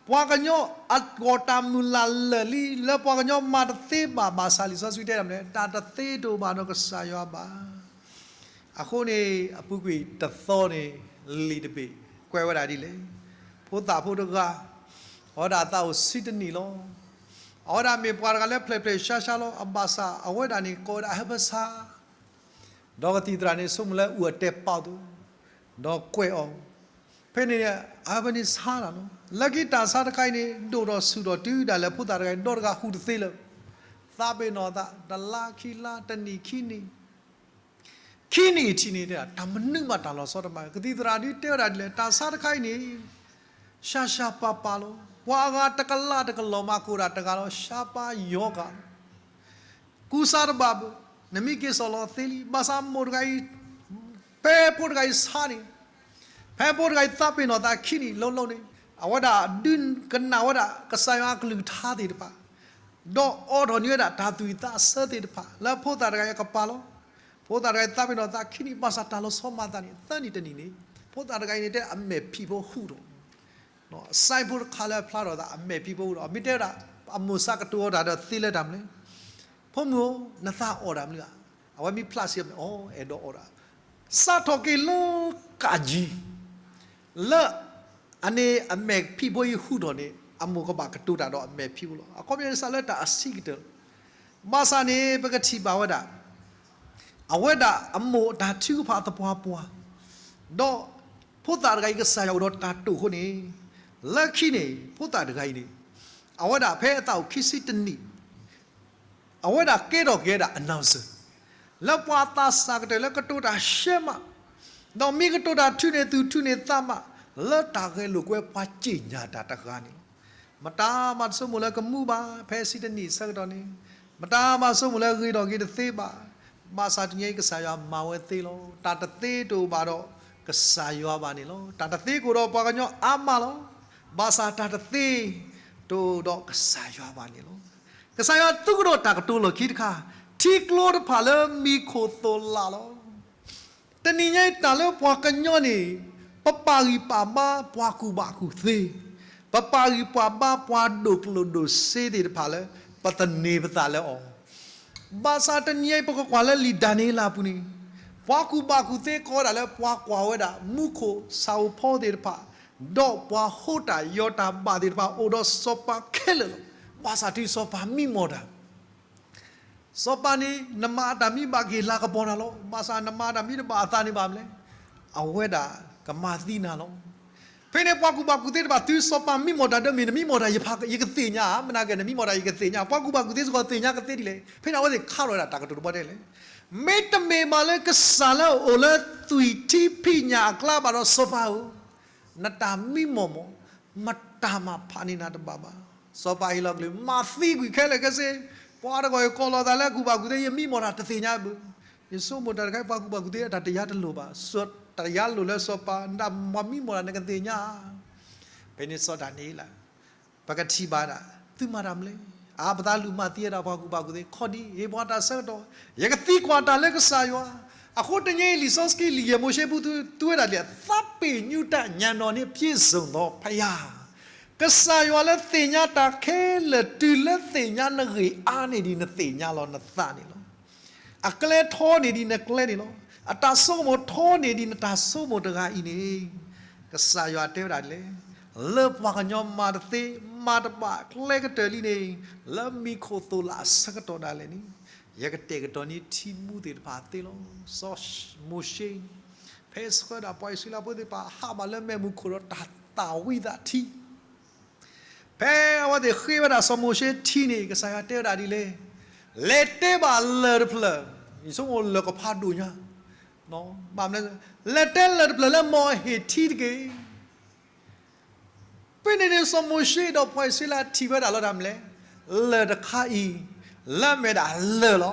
ပှၤကညီအဂီၢ်တၢ်မုၢ်လၢ်လၢာ်လံ လၢပှၤကညီမၤတသ့ဘၣ်, ဘၣ်ဆၣ်လံာ်စီဆှံတဲဒၣ်မနုၤလဲၣ်, တၢ်တသ့တအိၣ်ဘၣ်ဒီးကစၢ်ယွၤဘၣ်. အဃိန့ၣ် အပူၤကွံာ်တသီန့ၣ် လံာ်တဘ့ၣ် ကွဲးဝဲဒၣ်ဒ်လဲၣ်, ဖိသၣ်ဖိတဂၤ အဝဲဒၣ်အသးအိၣ်ဆံတနံၣ်လီၤ. အဝဲဒၣ်မ့ၢ်ပှၤတဂၤလၢဖျဲၣ်ဖျဲၣ်ဆါဆါလီၤ. အဘၣ်ဆၣ်အဝဲဒၣ်န့ၣ် ကိးဝဲဒၣ်အဟၢဖၢဆါ ဒီးကသံၣ်သရၣ်န့ၣ် ဆိကမိၣ်လၢအူၣ်အတဲာ်ပာ်အသိး ဒီးကွဲးအီၤ, ဖဲန့ၣ်န့ၣ် အဟၢဖၢန့ၣ်ဆါတၢ်လီၤ. လၢခံတၢ်ဆါတခါအံၤန့ၣ် ဒိၣ်ထီၣ်ဆူၣ်ထီၣ်တုၤဒၣ်လဲာ် ဖိသၣ်တဂၤအံၤ ဒီတဂၤဟူးတသ့လၢၤ. သးပ့ၤနီၣ်သး တလါခံလါ တနံၣ်ခံနံၣ် ခံနံၣ်အထံၣ်န့ၣ် တၢ်မနုၤမးတၢ်လီၤဆီတမး. ကသံၣ်သရၣ်ဒုးတဲဝဲဒၣ်ဒ်လဲၣ်, တၢ်ဆါတခါအံၤန့ၣ် ဆှါဆှါပၤပၤလီၤ. ပှၤအဂၤတကလးတကလီၤမး ကအိၣ်ဒၣ်တဂၤလီၤ. ဆှါပၤယီၤဂၤလီၤ. ကူစါတဘၣ်ဘၣ်, နမ့ၢ်က့ၤစိာ်လီၤသ့လံ. ဘၣ်ဆၣ်မိၢ်တဂၤအံၤ ဖဲဖိတဂၤအံၤဆါန့ၣ်, ဖဲဖိတဂၤအံၤသးပ့ၤနီၣ်သးခံနံၣ်လီၤလီၤန့ၣ် အဝဲဒၣ်ဒုးကနၣ်ဝဲဒၣ် ကစၢ်ယွၤအကလုၢ်ကထါသ့ၣ်တဖၣ် ဒီးအိးထီၣ်န့ၢ်ဝဲဒၣ်တၢ်သူၣ်ဝံၣ်သးဆၢသ့ၣ်တဖၣ် လၢဖိသၣ်တဂၤအံၤအကပၤလီၤ. ဖိသၣ်တဂၤအံၤသးပ့ၤနီၣ်သးခံနံၣ် ဘၣ်ဆၣ်တၢ်လီၤဆီမၤသးန့ၣ် သၢနံၣ်တနံၣ်န့ၣ်, ဖိသၣ်တဂၤအံၤန့ၣ် တဲအမဲာ်ဖံးဖိဟူးထီၣ်, အစဲးဖိတခါလၢအဖျါထီၣ်သး အမဲာ်ဖံးဖိဟူးထီၣ်. မ့ၢ်တဲဝဲဒၣ် အမိၢ်ဆါကတိၤအီၤတၢ်ဒီးသ့လၢတၢ်မနုၤလဲၣ်, ဖိမုၣ်ဧၢ, နသးအိၣ်ဒၣ်မနုၤဧါ. အဝဲမ့ၢ်ဖျါဆံးအမဲာ် အိ အဲၣ်ဒိးအိၣ်ဒၣ် စးထီၣ်က့ၤလၢကးကံၤ လၢအန့ၣ်အမဲာ်ဖံးဖိအံၤဟူးထီၣ်န့ၣ် အမိၢ်ကဘၣ်ကတိၤတၢ်ဒီးအမဲာ်ဖံးဖိလီၤ. အခီပညီန့ၣ် စးလၢတၢ်အဆံးကတၢၢ်လီၤ. ဘၣ်ဆၣ်န့ၣ် ပကထံၣ်ဘၣ်ဝဲဒၣ် အဝဲဒၣ်အမိၢ်တၢ်ထုကဖၣ်သပှၢ်ပှၢ်, ဒီးဖိသၣ်တဂၤအံၤကစၢ်ယွၤအိၣ်ဒီးတၢ်တိာ်အဃိန့ၣ်, လၢခံန့ၣ် ဖိသၣ်တဂၤအံၤန့ၣ် အဝဲဒၣ်ဖဲအသးအိၣ်ခံဆံတနံၣ် အဝဲဒၣ်ကဲထီၣ်က့ၤဝဲဒၣ် announcer လၢပှၤသးစၢ်ကတၢၢ်လၢကတိၤတၢ်ရှဲမး, ဒီးမ့ၢ်ကတိၤတၢ်ထုးန့ၢ်သူၣ်ထုးန့ၢ်သးမး, လၢတၢ်ဂဲၤလိာ်ကွဲပှၤစံၣ်ညါတၢ်တဂၤန့ၣ်လီၤ. မတၤမၤတဆိကမိၣ်လၢကမူဘၣ်, ဖဲဆံတနံၣ်ဆၢကတီၢ်န့ၣ်, မတၤမၤဆိကမိၣ်လၢဂ့ၤထီၣ်ဂ့ၤတသ့ဘၣ်, ဘၣ်ဆၣ်တနံၤအံၤကစၢ်ယွၤမၤဝဲသ့လီၤ. တၢ်တသ့တအိၣ်ဘၣ်ဒီးကစၢ်ယွၤဘၣ်န့ၣ်လီၤ. တၢ်တသ့ကအိၣ်ဒီးပှၤကညီအါမးလီၤ. ဘၣ်ဆၣ်တၢ်တသ့တအိၣ်ဒီးကစၢ်ယွၤဘၣ်န့ၣ်လီၤ. ကစၢ်ယွၤသူကဒီးတၢ်ကတိၤလီၢ်ခံတခါ, ထံကျိတဖၣ်လၢမံခိၣ်သိၣ်လးလီၤ. တနံၤညါအံၤတၢ်လၢပှၤကညီန့ၣ် ပပာ်ဂံၢ်ပာ်ဘါပှၤကူၣ်ဘၣ်ကူၣ်သ့, ပပာ်ဂံၢ်ပာ်ဘါပှၤဒိၣ်ကျိၣ်ဒိၣ်စ့သ့ၣ်တဖၣ်လၢ ပသန့ၤပသးလၢအီၤ. ဘၣ်ဆၣ်တနံၤညါအံၤ ပကကွၢ်လၢလံာ်ဒၤနံးယ့လးအပူၤန့ၣ်, ပှၤကူၣ်ဘၣ်ကူၣ်သ့ကိးဝဲဒၣ်လၢပှၤကွၢ်ဝဲဒၣ် မူခိၣ်ဆၣ်ဧိၤဖီသ့ၣ်တဖၣ်, ဒီးပှၤဟူးတၢ်ယီၢ်တၢ်ဘၣ်သ့ၣ်တဖၣ် အိၣ်ဒီးစီၤပၤခဲလၢာ်လီၤ. ဘၣ်ဆၣ်တုၤစီၤပၤမံမီၢ်တၢ် စီၤပၤန့ၣ် နမၤအတၢ်မံဘၣ်ကဟ့ၣ်လၤကပီၤနၤလီၤ. ဘၣ်ဆၣ်နမၤအတၢ်မံတဘၣ်အသးန့ၣ်ဘၣ်မနုၤလဲၣ်, အဝဲဒၣ်ကမၤသံနၤလီၤ. ဖဲန့ၣ်ပှၤကူၣ်ဘၣ်ကူၣ်သ့တဖၣ် တုၤစီၤပၤမံမီၢ်တၢ်ဒၢမ့ၢ် နမံမီၢ်တၢ်ယကသ့ၣ်ညါဧါ, မနၤကဲ နမံမီၢ်တၢ်ယကသ့ၣ်ညါ, ပှၤကူၣ်ဘၣ်ကူၣ်သ့စ့ၢ်ကီးသ့ၣ်ညါကသ့ဒ်လဲၣ်. ဖဲန့ၣ်အဝဲသ့ၣ်ခးလီၤဝဲဒၣ်တၢ်ကတိၤတဘီတဲလဲၣ်, မ့တမ့ၢ်ဘၣ်လၢကစၢ်လၢအအိၣ်လၢသွံၣ်ထံဖံးညၣ်အကျါဘၣ်ဒီးစီၤပၤဧၢ, နတၢ်မံမီၢ်မး မတၤမၤဖးန့ၢ်နၤတဘၣ်ဘၣ်. စီၤပၤဟ့ၣ်လီၤကလုၢ် မၤသံကွံာ်ခဲလၢာ်ခဲဆ့, ပှၤတဂၤအံၤကိးလီၤသးလၢကူၣ်ဘၣ်ကူၣ်သ့ ယမံမီၢ်တၢ်တသ့ၣ်ညါဘၣ်. ယဆိကမိၣ်တၢ်တခါအံၤ ပှၤကူၣ်ဘၣ်ကူၣ်သ့အတၢ်တယါတလိၤဘၣ်, တၢ်ယါလိၤလၢစီၤပၤ နမၤမံမီၢ်တၢ်နကသ့ၣ်ညါဧါ. ဖဲန့ၣ်စီၤဒၤနံးယ့လး ပကထံၣ်ဘၣ်ဒၣ် သုမၤတၢ်မနုၤလဲၣ်. အါ ပသးလူၤမၤသံဝဲဒၣ်ပှၤကူၣ်ဘၣ်ကူၣ်သ့, ခီဒံး ဟ့ၣ်ပှၤတၢ်ဆၢကတီၢ်, ယကသံကွၢ်တၢ်လၢကစၢ်ယွၤ. အဃိတနံၤညါအံၤ လံာ်စီဆှံလံာ်ယဲၢ်မိၤၡ့ပူၤ သုဝဲဒၣ်ဒ်လဲၣ်, သးပ့ၤညူတၢ် ညဏ်နီၣ်န့ၣ် ပြည့်စုံသောဘုရား, ကစၢ်ယွၤလၢသ့ၣ်ညါတၢ်ခဲလၢာ် တုၤလၢသ့ၣ်ညါနဂ့ၢ်အါန့ၢ်ဒံး နသ့ၣ်ညါလီၤနသးန့ၣ်လီၤ. အကျဲထီန့ၢ်ဒံးနကျဲန့ၣ်လီၤ. အတၢ်ဆိကမိၣ်ထီန့ၢ်ဒံးနတၢ်ဆိကမိၣ်တဂၤအံၤန့ၣ်, ကစၢ်ယွၤတဲဝဲဒၣ်ဒ်လဲၣ်, လၢပှၤကညီမၤတသ့ မၤတဘၣ်ကျဲကတၢၢ်လံန့ၣ်, လၢမံခိၣ်သိၣ်လးအဆၢကတီၢ်ဒၣ်လဲာ်န့ၣ်, ယကတဲာ်ကတီၤန့ၢ်ထံမူသ့ၣ်တဖၣ်သ့လီၤ. စီၤမိၤၡ့ ဖဲဆှၢဒၣ်ပှၤအံၣ်စရ့လးဖိသ့ၣ်တဖၣ် ဟးဘၣ်လၢမ့ၣ်မူခိၣ်ဒီးတၢ်သၣ်ဝံသးထံ ဖဲအဝဲသ့ၣ်ဃ့ဝဲဒၣ်စီၤမိၤၡ့ထံန့ၣ် ကစၢ်ယွၤတဲဝဲဒၣ်ဒ်လဲၣ်, လဲၤတဲဘၣ်လၢၢ်တဖျၢၣ်, ယဆိကမိၣ်လၢၢ်ကဖးဒိၣ်ညါ, ဘၣ်မနုၤလဲၣ်, လဲၤတဲလၢၢ်တဖျၢၣ်လၢမ်အဟ့ၣ်ထံတက့ၢ်. ဖဲန့ၣ်န့ၣ် စီၤမိၤၡ့ဒီးပှၤအံၣ်စရ့လးထံၣ်ဝဲဒၣ်လီၤတၢ်မနုၤလဲၣ်, လၢၢ်တခါအံၤ လၢအမ့ၢ်ဒၣ်လၢၢ်လီၤ.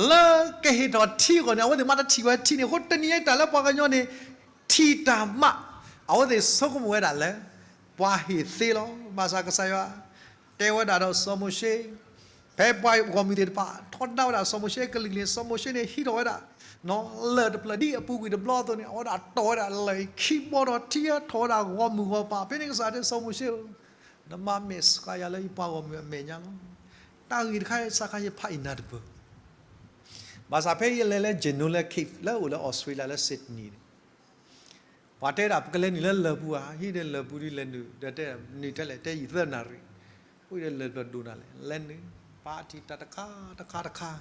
လၢကဟ့ၣ်ထီၣ်ထံအဂီၢ်န့ၣ် အဝဲသ့ၣ်မၤတထံၣ်ဝဲထံန့ၣ်အဃိ တနံၤညါအံၤတၢ်လၢပှၤကညီန့ၣ် ထံၣ်တၢ်မး, အဝဲသ့ၣ်ဆိကမိၣ်ဝဲဒၣ်လၢ ပှၤဟ့ၣ်သ့လီၤ. ဘၣ်ဆၣ်ကစၢ်ယွၤ တဲဝဲဒၣ်ဒီးစီၤမိၤၡ့, ဖဲပှၤဂီၢ်မုၢ်သ့ၣ်တဖၣ် ထီဒါဝဲဒၣ်စီၤမိၤၡ့ကလုာ်ကလုာ်န့ၣ် စီၤမိၤၡ့န့ၣ်ဟံးထီၣ်ဝဲဒၣ် လၢၢ်တဖျၢၣ်ဒ်အပူၤကွံာ်တဘျီအသိးန့ၣ် အဝဲဒၣ်တီၢ်ဝဲဒၣ်လၢၢ်အံၤခံဘီဒီးထံဟဲထီၣ်ဝဲဒၣ်ဂီၢ်မုၢ်ဂီၢ်ပၤ, ဖဲန့ၣ်ကစၢ်ယွၤတဲစီၤမိၤၡ့ဧၢ, နမၤမဲာ်ဆှးယၤလၢယပှၤဂီၢ်မုၢ်အမဲာ်ညါလီၤ. တၢ်ဂ့ၢ်တခါအံၤ စးခါယဖးအံၤနၤတပၢၢ်, ဘၣ်ဆၣ်ဖဲယလဲၤလၢ Genoa လၢ Cape လၢအိၣ်လၢ Australia လၢ Sydney န့ၣ် ပှၤတဲဒၣ် ပကလဲၤနုာ်လၢလၢၢ်ပူၤဧါ, ဟံးဒီးလၢၢ်ပူၤဒီးလဲၤနုာ်, ဒီးတဲနုာ်ထဲလဲၣ်, တဲယံာ်သၢနၣ်ရံၣ်, အိၣ်ဒီးလၢၢ်တဖျၢၣ်ဒိၣ်နၤလဲၣ်, လဲၤနုာ်, ပာ်ထံၣ်တၢ်တခါတခါတခါ,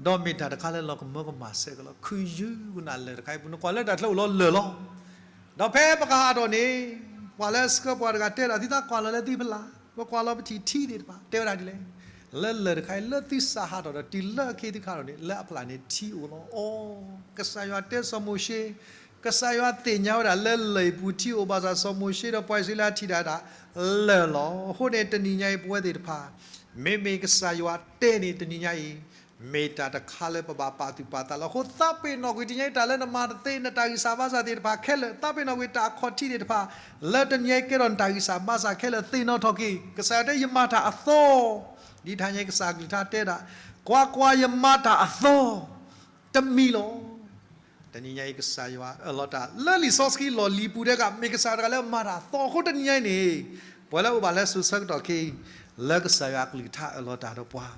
ဒီးမ့ၢ်တၢ်တခါလၢလီၤကမၢကမၣ်စဲးကလီၤ, ခုယုၢ်ကနၣ်လၢၢ်တခါအံၤပူၤ, နကွၢ်လၢတၢ်ချၢအိၣ်လီၤလၢၢ်လီၤ. ဒီးဖဲပကဟးထီၣ်န့ၣ် ပှၤလၢဆှၢပှၤတဂၤတဲဒၣ် သုသးကွၢ်လီၤလၢသုဖီလာ်, ပကွၢ်လီၤပထံၣ်ထံသ့ၣ်တဖၣ်, တဲဝဲဒၣ်ဒ်လဲၣ်, လၢလၢၢ်တခါအံၤ လၢသုစးဟးထီၣ်ဒီးတုၤလၢအခဲအံၤသုခးထီၣ်န့ၣ် လၢအဖီလာ်န့ၣ်ထံအိၣ်လီၤ. အိ, ကစၢ်ယွၤတဲစီၤမိၤၡ့, ကစၢ်ယွၤသ့ၣ်ညါဝဲဒၣ်လၢလၢၢ်အံၤပူၤထံအိၣ်, ဘၣ်ဆၣ်စီၤမိၤၡ့ဒီးပှၤအံၣ်စရ့လးထံၣ်ဒၣ်ဒၣ်လၢၢ်လီၤ. အဃိန့ၣ်တနံၤညါအံၤပဝဲသ့ၣ်တဖၣ်, မ့မ့ၢ်ကစၢ်ယွၤတဲန့ၣ်တနံၤညါအံၤ မ့ၢ်တၢ်တခါလၢပဘၣ်ပာ်သူၣ်ပာ်သးလီၤ. အဃိသးပ့ၤနီၣ်ကွံာ်တနံၤညါအံၤ တၢ်လၢနမၤတသ့ နတၢ်ဂံၢ်စၢ်ဘါစၢ်သ့ၣ်တဖၣ်ခဲလၢာ်, သးပ့ၤနီၣ်ကွံာ်တၢ်အခီၣ်ထံးသ့ၣ်တဖၣ် လၢတနံၤညါအံၤကဲထီၣ်နတၢ်ဂံၢ်စၢ်ဘါစၢ်ခဲလၢာ်သ့ၣ်နီၣ်ထီၣ်က့ၤ, ကစၢ်ယွၤတဲယမၤတၢ်အသီ, ဒ်တနံၤညါအံၤကစၢ်အကလုၢ်ကထါတဲဒၣ်, ကွၢ်ကွၢ်, ယမၤတၢ်အသီတမံၤလီၤ. တနံၤညါအံၤကစၢ်ယွၤအၢၣ်လီၤတၢ်လၢလံာ်စီဆှံလီၢ်လံၤပူၤတခါ မ့ၢ်ကစၢ်တဂၤလၢမၤတၢ်အသီအဃိ တနံၤညါအံၤန့ၣ်, ပှၤလၢအိၣ်ဘၣ်လၢစိၤဆၢကတီၢ်ခဲအံၤ, လၢကစၢ်ယွၤအကလုၢ်ကထါအၢၣ်လီၤတၢ်ဒီးပှၤ,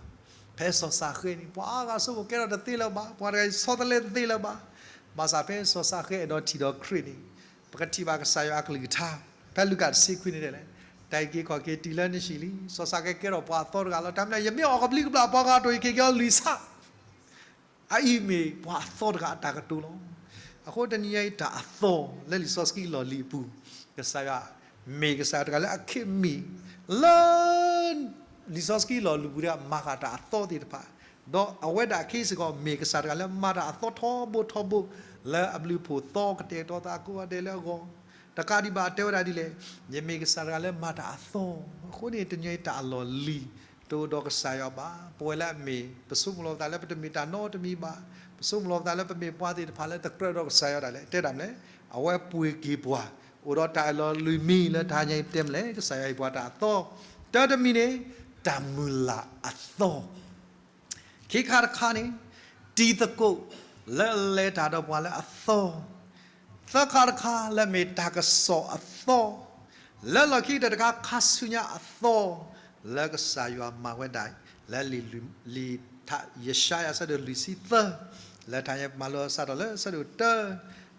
ဖဲစီၤစးဃဲန့ၣ် ပှၤအါဂၤဆိကမိၣ်ကဲထီၣ်တသ့လၢၤဘၣ်, ပှၤတဂၤအံၤဆီတလဲတသ့လၢၤဘၣ်, ဘၣ်ဆၣ်ဖဲစီၤစးဃဲအဲၣ်ဒိးထံၣ်ဒီးခရံာ်န့ၣ်, ပကထံၣ်ဘၣ်ကစၢ်ယွၤအကလုၢ်ကထါ, ဖဲလူၤကၣ်တဆံခွံန့ၣ်ဒ်လဲၣ်, တၢ်အုၣ်က့ၤခီၣ်က့ၤတုၤလၢနဟံၣ်လံ, စီၤစးဃဲကဲထီၣ်ပှၤအသီတဂၤလီၤ. တၢ်မနုၤလဲၣ်, ယမ့ၢ်အီၣ်ကဘျံးကဘျၣ်ပှၤဂၤအသိး ယက့ၤက့ၤအီၤလွံၢ်ဆၣ် အအံၤမ့ၢ်ပှၤအသီတဂၤအတၢ်ကတိၤလီၤ. အဃိတနံၤညါအံၤတၢ်အသီလၢလံာ်စီဆှံလီၢ်လံၤအပူၤ, ကစၢ်ယွၤမ့ၢ်ကစၢ်တဂၤလၢအခဲအံၤမ့ၢ်လၢ လံာ်စီဆှံလီၢ်လံၤပူၤတခါမၤဃာ်တၢ်အသီသ့ၣ်တဖၣ်, ဒီးအဝဲဒၣ်ခဲအံၤစ့ၢ်ကီး မ့ၢ်ကစၢ်တဂၤလၢမၤတၢ်အသီထီဘိထီဘိ, လၢအဘျုးအဖှိၣ်သီကတဲာ်ကတီၤသးကိးဂၤဒဲးလၢအဂီၢ်, တကးဒံးဘၣ်တဲဝဲဒၣ်ဒ်လဲၣ်, ယမ့ၢ်ကစၢ်တဂၤလၢမၤတၢ်အသီ, အဃိန့ၣ် တနံၤညါအံၤတၢ်အလီၢ်လံၤ တအိၣ်ဒီးကစၢ်ယွၤဘၣ်. ပဝဲလၢအမ့ၢ် ပဆိကမိၣ်လီၤပသးလၢပတမ့ၢ်တၢ်နီတမံၤဘၣ်, ပဆိကမိၣ်လီၤပသးလၢပတကြၢးဒီးကစၢ်ယွၤဒၣ်လဲာ်, တဲဒၣ်မနုၤလဲၣ်, အဝဲပှ့ၤက့ၤပှၤ, အိၣ်ဒီးတၢ်အလီၢ်လံၤမံၤလၢတဟါညါအံၤတဲမနုၤလဲၣ်, ကစၢ်ယွၤဟ့ၣ်ပှၤတၢ်အသီ, တၢ်တမံၤန့ၣ် တၢ်မုၢ်လၢ်အသီ ခံခါတခါန့ၣ် တံၤသကိးလၢအလဲၤတၢ်ဒီးပှၤလၢအသီ, သၢခါတခါလၢအမ့ၢ်တၢ်ကစီၣ်အသီ, လၢလီၢ်ခံကတၢၢ်တခါ ခါဆူညါအသီ လၢကစၢ်ယွၤမၤဝဲဒၣ် လၢလံာ်ထါ ယၡါယၤ အဆၢဒိၣ်လွံၢ်ဆံသၢ လၢတဟါညါပမၤလိအစးထီၣ်လၢအဆၢဒိၣ်တၢ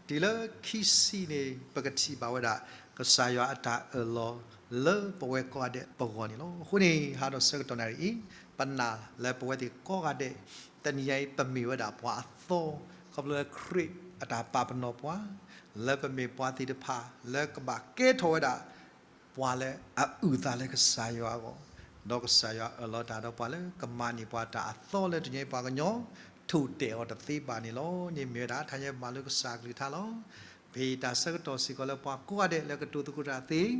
တုၤလၢခံဆံန့ၣ် ပကထံၣ်ဘၣ်ဝဲဒၣ် ကစၢ်ယွၤအတၢ်အၢၣ်လီၤလၢပဝဲကိးဂၤဒဲးပဂီၢ်န့ၣ်လီၤ. အဃိန့ၣ် ဟါဒီးဆၢကတီၢ်နၣ်ရံၣ်အံၤ ပနာ်လၢပဝဲသ့ၣ်ကိးဂၤဒဲး တနံၤညါအံၤ ပမ့ၢ်ဝဲဒၣ်ပှၤအသီ ခီဖျိလၢခရံာ်အတၢ်ပာ်ပနီၣ်ပှၤ လၢပမ့ၢ်ပှၤသ့ၣ်တဖၣ်လၢကဘၣ်ကဲထီၣ်ဝဲဒၣ် ပှၤလၢအအုၣ်သးလၢကစၢ်ယွၤအဂီၢ်, ဒီးကစၢ်ယွၤအၢၣ်လီၤတၢ်ဒီးပှၤလၢကမၤန့ၢ်ပှၤတၢ်အသီလၢတနံၤညါအံၤ ပှၤကညီထိၣ်တဲာ်အီၤတသ့ဘၣ်န့ၣ်လီၤ. န့ၣ်မ့ၢ်ဝဲဒၣ်တဟါညါပမၤလိကစၢ်အကလုၢ်ကထါလီၤ. ပဟ့ၣ်တၢ်ဆၢကတီၢ်စ့ၢ်ကီးလၢပှၤကိးဂၤဒဲးလၢကတိၤသကိးတၢ်သ့, ဒီး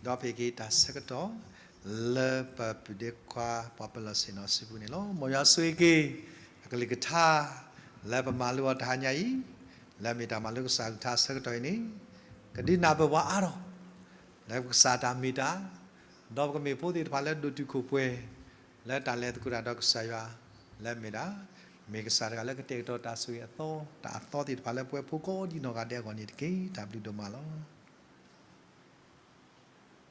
ပဟ့ၣ်က့ၤတၢ်ဆၢကတီၢ် လၢပပုၢ်ဒ့ခွါ ပှၤပၢၤလီၢ်ဆ့ၣ်နီၤစုပူၤန့ၣ်လီၤ. မ်ယွၤဆိၣ်ဂ့ၤက့ၤ အကလုၢ်ကထါ လၢပမၤလိအီၤတဟါညါအံၤ, လၢမ့ၢ်တၢ်မၤလိကစၢ်ကလုၢ်ကထါဆၢကတီၢ်အံၤန့ၣ် ကဒုးနၢ်ပၢၢ်ပှၤအါထီၣ် လၢကစၢ်တၢ်မ့ၢ်တၢ်, ဒီးပကမ့ၢ်ဖိသ့ၣ်တဖၣ်လၢဒိၣ်တုာ်ခိၣ်ပှဲၤ လၢတၢ်လဲၤသကိးတၢ်ဒီးကစၢ်ယွၤ လၢမ့ၢ်ဒၣ် မ့ၢ်ကစၢ်တဂၤလၢကတဲာ်ကတီၤတၢ်ဆိၣ်ဂ့ၤအသီ, တၢ်အသီသ့ၣ်တဖၣ်လၢပဝဲဖိကိးဒံနီၢ်ဂၤဒဲးအဂီၢ်န့ၣ်တက့ၢ်. တၢ်ဘျုးဒိၣ်မးလီၤ.